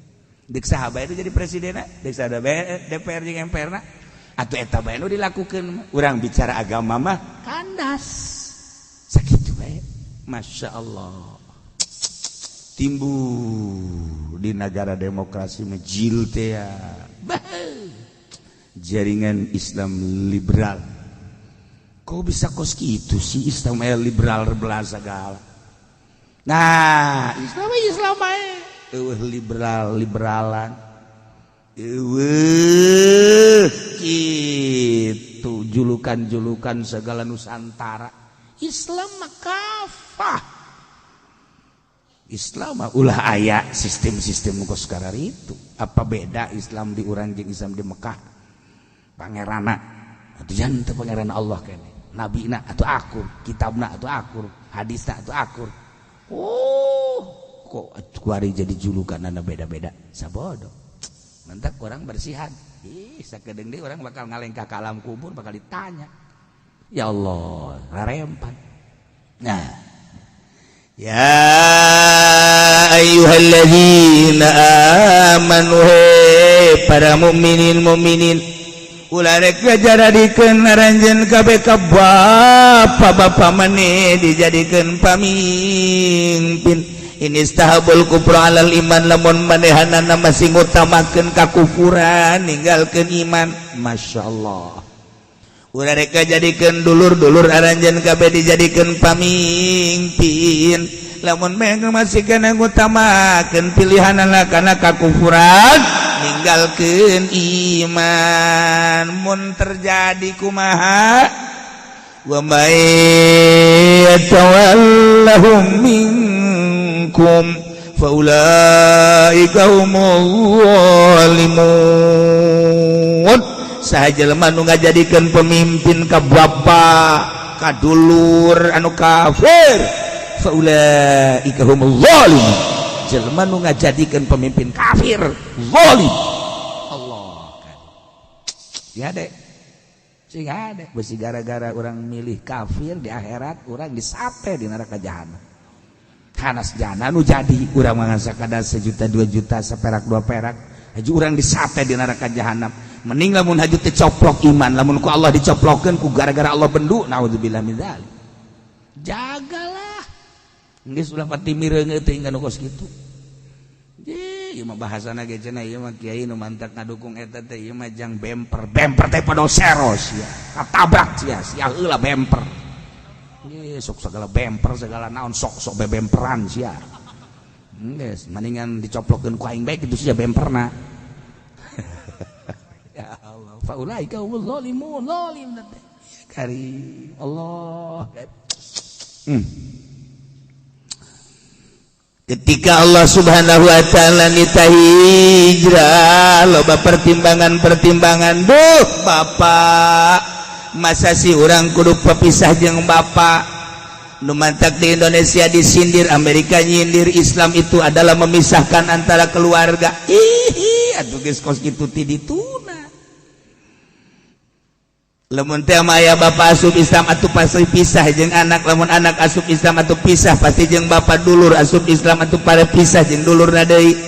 Dek saha bae itu jadi presidenna, dek saha bae DPR jeung MPR na. Atuh eta bae nu dilakukeun. Urang bicara agama mah kandas. Sakitu bae. Masya Allah. Timbul di negara demokrasi mejil teh ya. Jaringan Islam liberal. Kok bisa kos gitu sih Islam liberal belah segala. Nah, Islam Islam ae. Eueuh liberal liberalan. Eueuh kitu julukan-julukan segala Nusantara. Islam mah kafah. Islam mah ulah aya sistem-sistem kos itu. Apa beda Islam di urang jeung Islam di Mekah? Pangerana atuh jangan teu pangeran Allah kene. Nabina atau akur, kitabna atau akur, hadisna atau akur. Oh, kok kuari jadi julukan anda beda-beda. Sabodo. Mantak orang bersihan. Ih, sakedeung deui orang bakal ngalengkah ke alam kubur bakal ditanya. Ya Allah, rarempan. Nah, ya ayyuhalladzina amanu, para mukminin mukminin, ulah rek ngajaradikeun aranjeun kabeh ka bapa-bapa maneh dijadikeun pamimpin. Inistahabbul kufra alal iman, lamun manehanana masih ngutamakeun kakufuran ninggalkeun iman. Masya Allah, ulah rek jadikeun dulur-dulur aranjeun kabeh dijadikeun pamimpin, lamun memang masih kena ngutamakeun pilihanana kana kakufuran ninggalkeun iman. Mun terjadi kumaha? Wa may yatawallahum minkum faulaika humul zalimun. Saha jelema nu ngajadikeun pemimpin ka bapa ka dulur anu kafir, faulaika humul zalimun. Jelema nu ngajadikeun pemimpin kafir zalim. Allah kan ya dek sing ada besi gara-gara orang milih kafir, di akhirat orang disate di neraka jahanam. Hanas jana nu jadi urang mah sakadar sejuta 2 juta, seperak dua perak, haju urang disate di neraka jahanam. Mending lamun haju teh coplok iman, lamun ku Allah dicoplokeun ku gara-gara Allah bendu, naudzubillah min dzalik. Jagalah, geus ulah pati mireungeut teh nu kos kitu. Ieu mah bahasana ge cenah, ieu mah kiai nu mantak ngadukung eta teh, ieu mah jang bemper. Bemper teh pada seros ya, katabrak sia sia heula bemper. Ye, sok segala bemper segala naon, sok sok bebemperan sia. Geus mendingan dicoplokkeun ku aing bae kitu sia bemperna. Ya Allah, faulaika humul zalimun, zalim teh. Karim Allah. Ketika Allah Subhanahu Wa Ta'ala nita hijrah, loba pertimbangan-pertimbangan. Duh Bapak, masa sih orang kudu pepisah jeung Bapak? Nu mantak di Indonesia disindir, Amerika nyindir, Islam itu adalah memisahkan antara keluarga. Ih, atuh geus kos kitu ti dituna. Lamun teh aya bapak asup Islam atuh pasti pisah jeung anak, lamun anak asup Islam atuh pisah pasti jeung bapak, dulur asup Islam atuh pada pisah jeung dulur deui,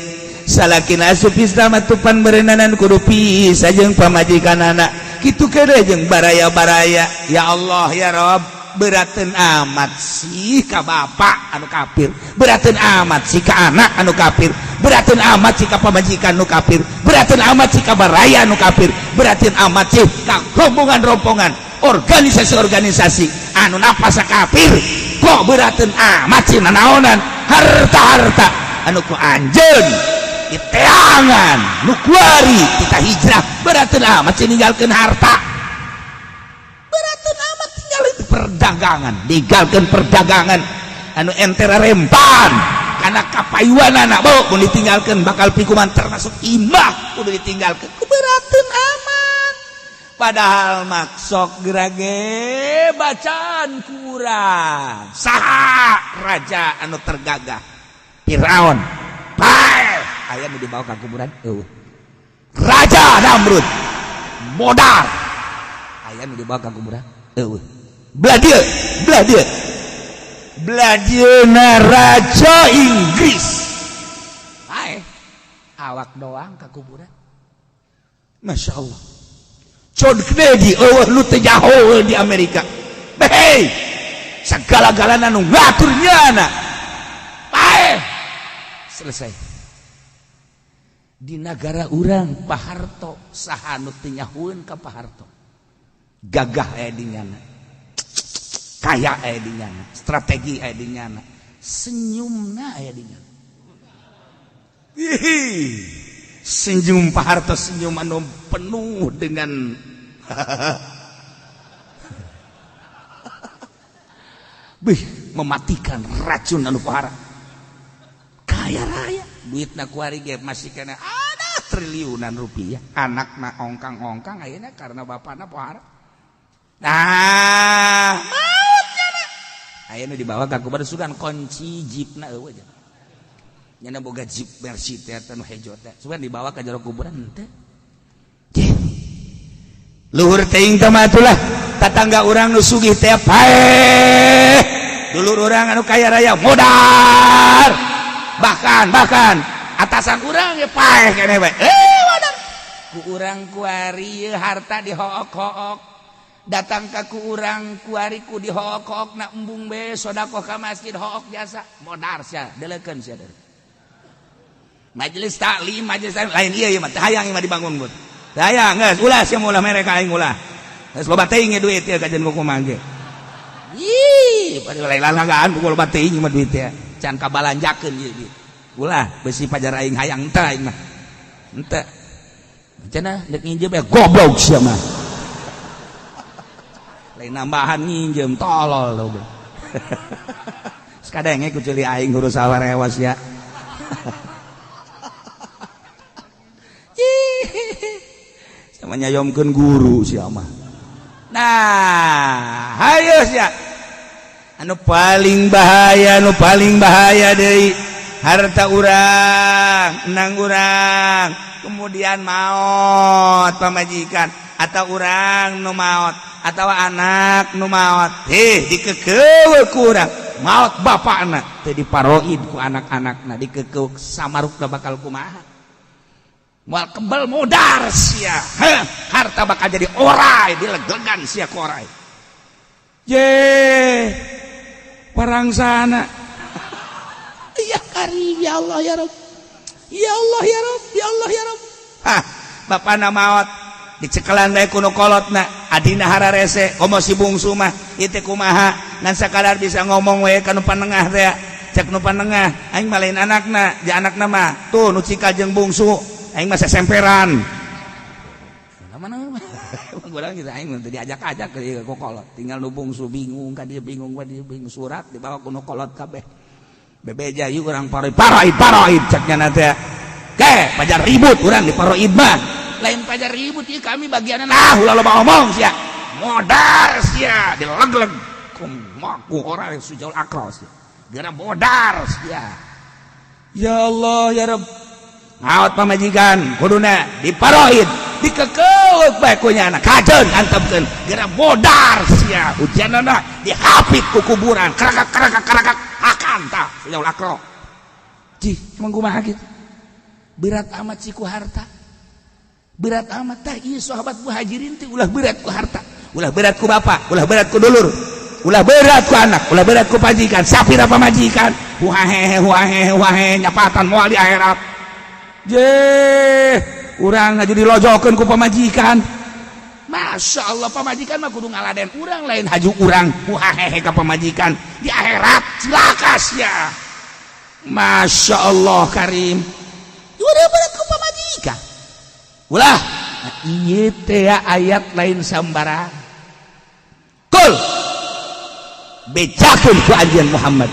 salakina asup Islam atuh pan berenanan kudu pisah jeung pamajikan anak, kitu kene jeung baraya-baraya. Ya Allah ya Rob, berateun amat sih ka bapak anu kafir, berateun amat sih ka anak anu kafir, berateun amat sih ka pamajikan anu kafir, berateun amat sih ka baraya anu kafir, berateun amat sih ka rombongan-rombongan organisasi-organisasi anu napasa kafir. Kok berateun amat sih nanaonan harta-harta anu ku anjeun diteangan nu kuari kita hijrah? Berateun amat sih ninggalkeun harta, berateun amat tinggalin perdagangan, ninggalkeun perdagangan anu entera rempan karena kapayuan anak bawa pun ditinggalkan bakal pikuman, termasuk imah kudu ditinggalkan. Keberatan amat, padahal maksok gerage bacaan kurang. Saha raja anu tergagah? Firaun. Bae aya nu dibawa ke kuburan? Raja Namrud modal, aya nu dibawa ke kuburan? Eueuh. Belah dieu, belah dieu, belah dieuna raja Inggris. Bae awak doang ke kuburan. Masya Allah. John Kennedy euweuh nu teu nyaho di Amerika. Hei, segala-galana nu ngatur nyana. Paeh, selesai. Di negara urang, Pak Harto, saha nu teu nyahoeun ka Pak Harto? Gagah aya di nyana, kaya aya di nyana, strategi aya di nyana, senyumna aya di nyana. Ih, senyum Pak Harto senyum anu penuh dengan bih, mematikan racun anu pohara. Kaya raya, duitna kuari ge masih kena ada triliunan rupiah. Anakna ongkang-ongkang ayeuna karena bapakna pohara. Nah, maut nyana. Ayeuna dibawa ka kubur, sugan kunci jeepna euweuh nya. Nyana boga jeep Mercy teh nu hejo teh. Sugan dibawa ka jero kuburan teh. Luhur teuing teh mah atulah, tatangga urang nu sugih teh paeh. Dulur urang anu kaya raya modar. Bahkan bahkan atasan urang ge paeh keneh bae. Eh, modar. Ku urang kuari ieu harta dihook-hook. Datang ka ku urang kuari ku dihook-hook na embung be sodakoh ka masjid, hook jasa modar sia, delekeun sia deui. Majelis taklim, majelis taklim lain ieu, ieu mah teu hayang ieu mah dibangun bud. Teu hayang geus, ulah sia ulah mere ka aing ulah. Geus loba teuing ye duit ieu kajian kumaha ge. Ih, pada lain lalagaan pukul loba teuing mah duit teh. Can kabalanjakeun ieu duit. Ulah besi pajar aing hayang teh aing mah. Henteu. Cenah deuk nginjem ya goblok sia mah. Lain nambahan nginjem, tolol lo. Sekadenge ku ceuli aing huruf sawarewas ya. Sama nyayomkeun guru sia mah. Nah, hayo sia. Anu paling bahaya, anu paling bahaya deui, harta urang, enang urang, kemudian maot pamajikan atau urang nu maot atau anak nu maot, heh, dikekeuweuk ku urang. Maot bapakna teu diparoid ku anak-anakna, dikekeuweuk samarukna bakal kumaha? Moal kebel, modar sia. Heh, harta bakal jadi orai, dileglegan sia ku orai. Je perang sana. Ya karim, ya Allah ya Rob, ya Allah ya Rob, ya Allah ya Rob. Hah, bapakna maot dicekelan bae ku nu kolotna, adina hararese komo si bungsu mah ieu teh kumaha, ngan sakadar bisa ngomong we ka nu panengah teh. Cek nu panengah, aing mah lain anakna, ja anakna mah tuh nu cikal jeung bungsu, aing mah sesemperan. Mana urang gitu, aing mah teu diajak-ajak ke kolot, tinggal nu bungsu bingung ka dieu, bingung ka dieu, bingung. Surat dibawa ku nu kolot kabeh, bebeja yuk urang paroid, paroid, paroid, cek nyana teh. Ke pajar ribut urang di paroid mah. Lain pajar ribut ieu, kami bagian. Nah, ulah loba omong sia, modar sia, dilegleg kumaha orang sujaul akros geura modar sia. Ya Allah ya Rabb. Maot pamajikan kuduna diparoid, dikekeuk bae ku nyana, kajeun antepkeun geura modar sia. Ujianana dihapit ku kuburan, kerakak kerakak kerakak akan tah sujaul akro. Cih, emang kumaha kitu? Berat amat sih ku harta, berat amat tah. Ieu sahabat muhajirin teh ulah berat ku harta, ulah berat ku bapak, ulah berat ku dulur, ulah berat ku anak, ulah berat ku pajikan. Sapira pamajikan wahe wahe wahe nyapatan moal di akhirat. Je urang ngaju dilojokeun ku pamajikan. Masya Allah, pamajikan mah kudu ngaladen urang, lain haju urang wahehe ka pamajikan. Di akhirat cilaka sia. Masya Allah karim, udah berat ku pamajikan ulah. Nah, ieu teh ayat lain sambarang. Kul, bejakeun ku anjeun Muhammad,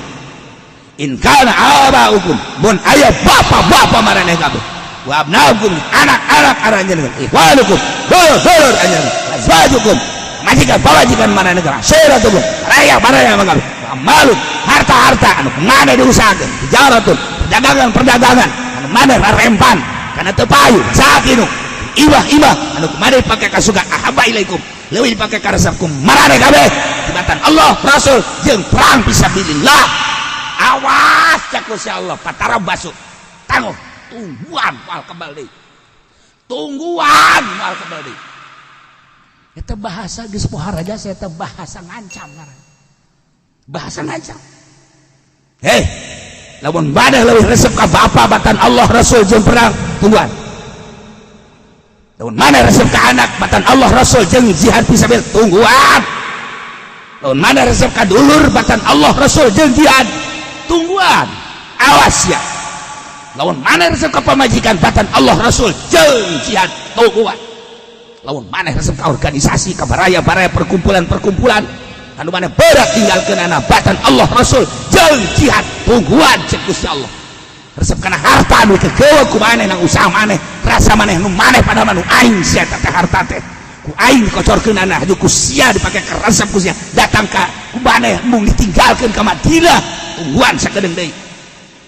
in kana abaukum, mun aya bapa-bapa maraneh kabeh, wa abnaukum, anak-anak aranjeun, ikhwanukum, dulur-dulur anjeun, azwajukum, majikan pamajikan maraneh kabeh, asyiratukum, raya baraya kabeh, malu, harta-harta anu maneh diusahakeun, tijaratun, perdagangan-perdagangan anu maneh rarempan kana teu payu, sakinu ibah-ibah anu maneh pake kasuga, ahabba ilaikum, leuwih dipake karesep ku maraneh kabeh tibatan Allah, Rasul jeung perang fisabilillah. Awas, cak Gusti Allah, patarabasu, tangguh, tungguan moal kebal deui, tungguan moal kebal deui. Eta bahasa geus pohara jasa, eta bahasa ngancam ngaran. Bahasa ngancam. Hei, lamun maneh leuwih resep ka bapa batan Allah Rasul jeung perang, tungguan. Lamun maneh resep ka anak batan Allah Rasul jeung jihad fisabilillah, tungguan. Lamun maneh resep ka dulur batan Allah Rasul jeung jihad, tungguan. Awas ya. Lamun maneh resep ka pamajikan batan Allah Rasul jeung jihad, tungguan. Lamun maneh resep ka organisasi, ka baraya-baraya perkumpulan-perkumpulan anu maneh berat tinggalkeun anak batan Allah Rasul jeung jihad, tungguan cek Gusti Allah. Resep kana harta anu kekewa ku maneh nang usaha maneh, rasa maneh nu maneh pada manu aing sia teh harta teh ku aing dikocorkeun anak haju ku sia dipake keresep ku sia datang ka ku maneh mung ditinggalkeun ka Madinah, tungguan sakedeung deui.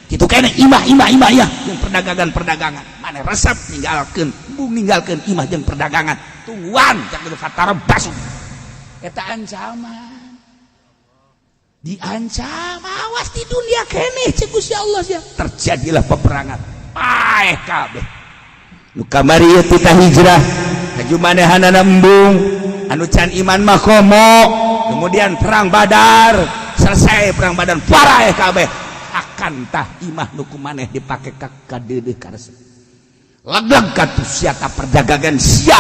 Kitu keneh imah imah imah ya jeung perdagangan-perdagangan maneh resep ninggalkeun mung ninggalkeun imah jeung perdagangan, tungguan cek fatarabbasu. Eta ancaman, diancam, awas di dunia keneh cek Gusti Allah sia. Terjadilah peperangan, paeh kabeh nu kamari ieu tita hijrah laju manehanana embung anu can iman mah komo. Kemudian perang Badar selesai, perang Badar paraeh kabeh, akan tah imah nu ku maneh dipake ka kadeudeuh karesep leg-leg katuh sia ta perdagangan sia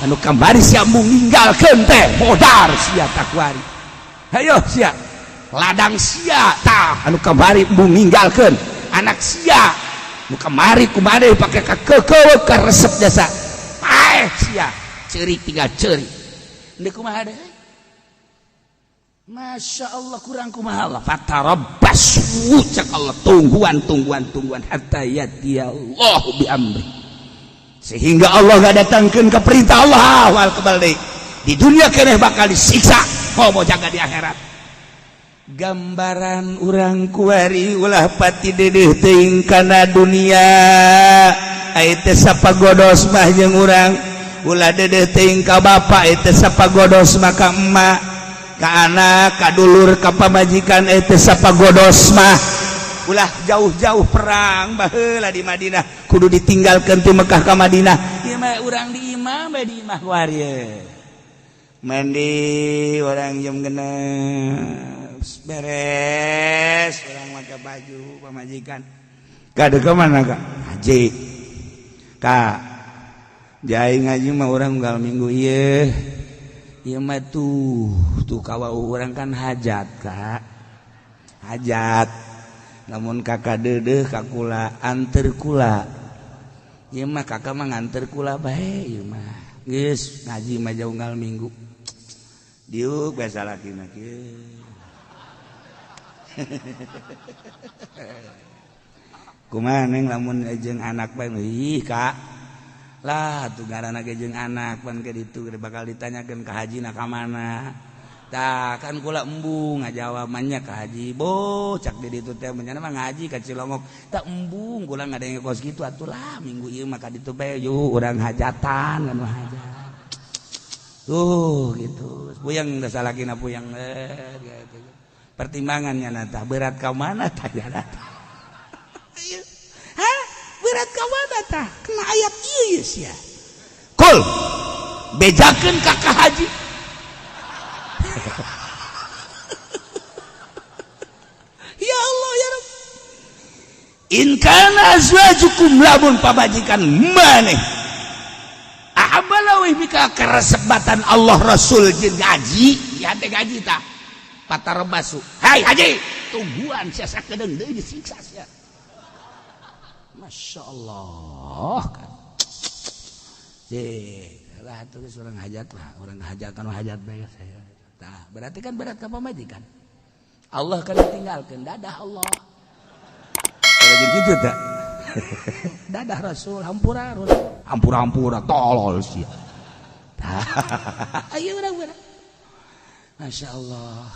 anu kamari sia mung ninggalkeun teh modar sia ta kuari. Hayo sia ladang sia tah anu kamari mung ninggalkeun anak sia nu kamari ku maneh dipake ka keukeuh ka resep jasa paeh sia ceurik tinggal ceurik. Deuk kumaha deui? Masya Allah, kurang kumaha Allah. Fatarabbasu cek Allah, tungguan tungguan tungguan hatta yatiyallahu bi amri, sehingga Allah gak datangkan ke perintah Allah. Awal kebal deui di dunia keneh bakal disiksa, komo jaga di akhirat. Gambaran urang kuari ulah pati dedeh teuing kana dunia ai teh sapagodos mah jeung urang, ulah dedeh teuing ka bapa ai teh sapagodos mah ka emak, ka anak, ka dulur, ka pamajikan ai teh sapagodos mah. Ulah jauh-jauh perang baheula di Madinah kudu ditinggalkeun ti Mekah ka Madinah. Ieu mah urang di imah bae, di imah kuari mandi orang jam 6 beres, orang make baju pamajikan kade ke mana kak haji kak jai ngaji mah orang unggal minggu ieu ieu mah tuh tuh kawa urang kan hajat kak hajat, namun kakak dedeh kakula anter kula ieu mah kakak mah nganter kula bae ieu mah geus ngaji mah jauh unggal minggu diuk biasa laki mah kieu. Kumaha neng lamun jeung anak bae? Ih kak lah tuh ngaranna ge jeung anak pan ke ditu bakal ditanyakeun ka haji na ka mana tah kan kula embung ngajawab manya ka haji bo cak di ditu teh menyana mah ngaji ka Cilongok tak embung kula ngadenge kos kitu atuh lah minggu ieu mah ka ditu bae yuk urang hajatan kan hajat tuh gitu puyeng da salakina puyeng gitu. Pertimbangannya nata berat ka mana tah ya nata. Hah, berat ka mana tah kena ayat ieu sia kul bejakeun ka ka haji. Ya Allah ya Rabb, in kana azwajukum lamun pamajikan maneh ahabalawih mika keresebatan Allah Rasul jeung gaji ya teh gaji tah patarabasu. Hai haji tungguan sia sakedeung deui disiksa sia. Masya Allah kan lah terus orang hajat lah orang hajatan hajat bae saya tah berarti kan berat ka pamajikan Allah kan ditinggalkeun dadah Allah kalau gitu tak dadah Rasul hampura Rasul hampura hampura tolol sia. Ayo urang. Masya Allah.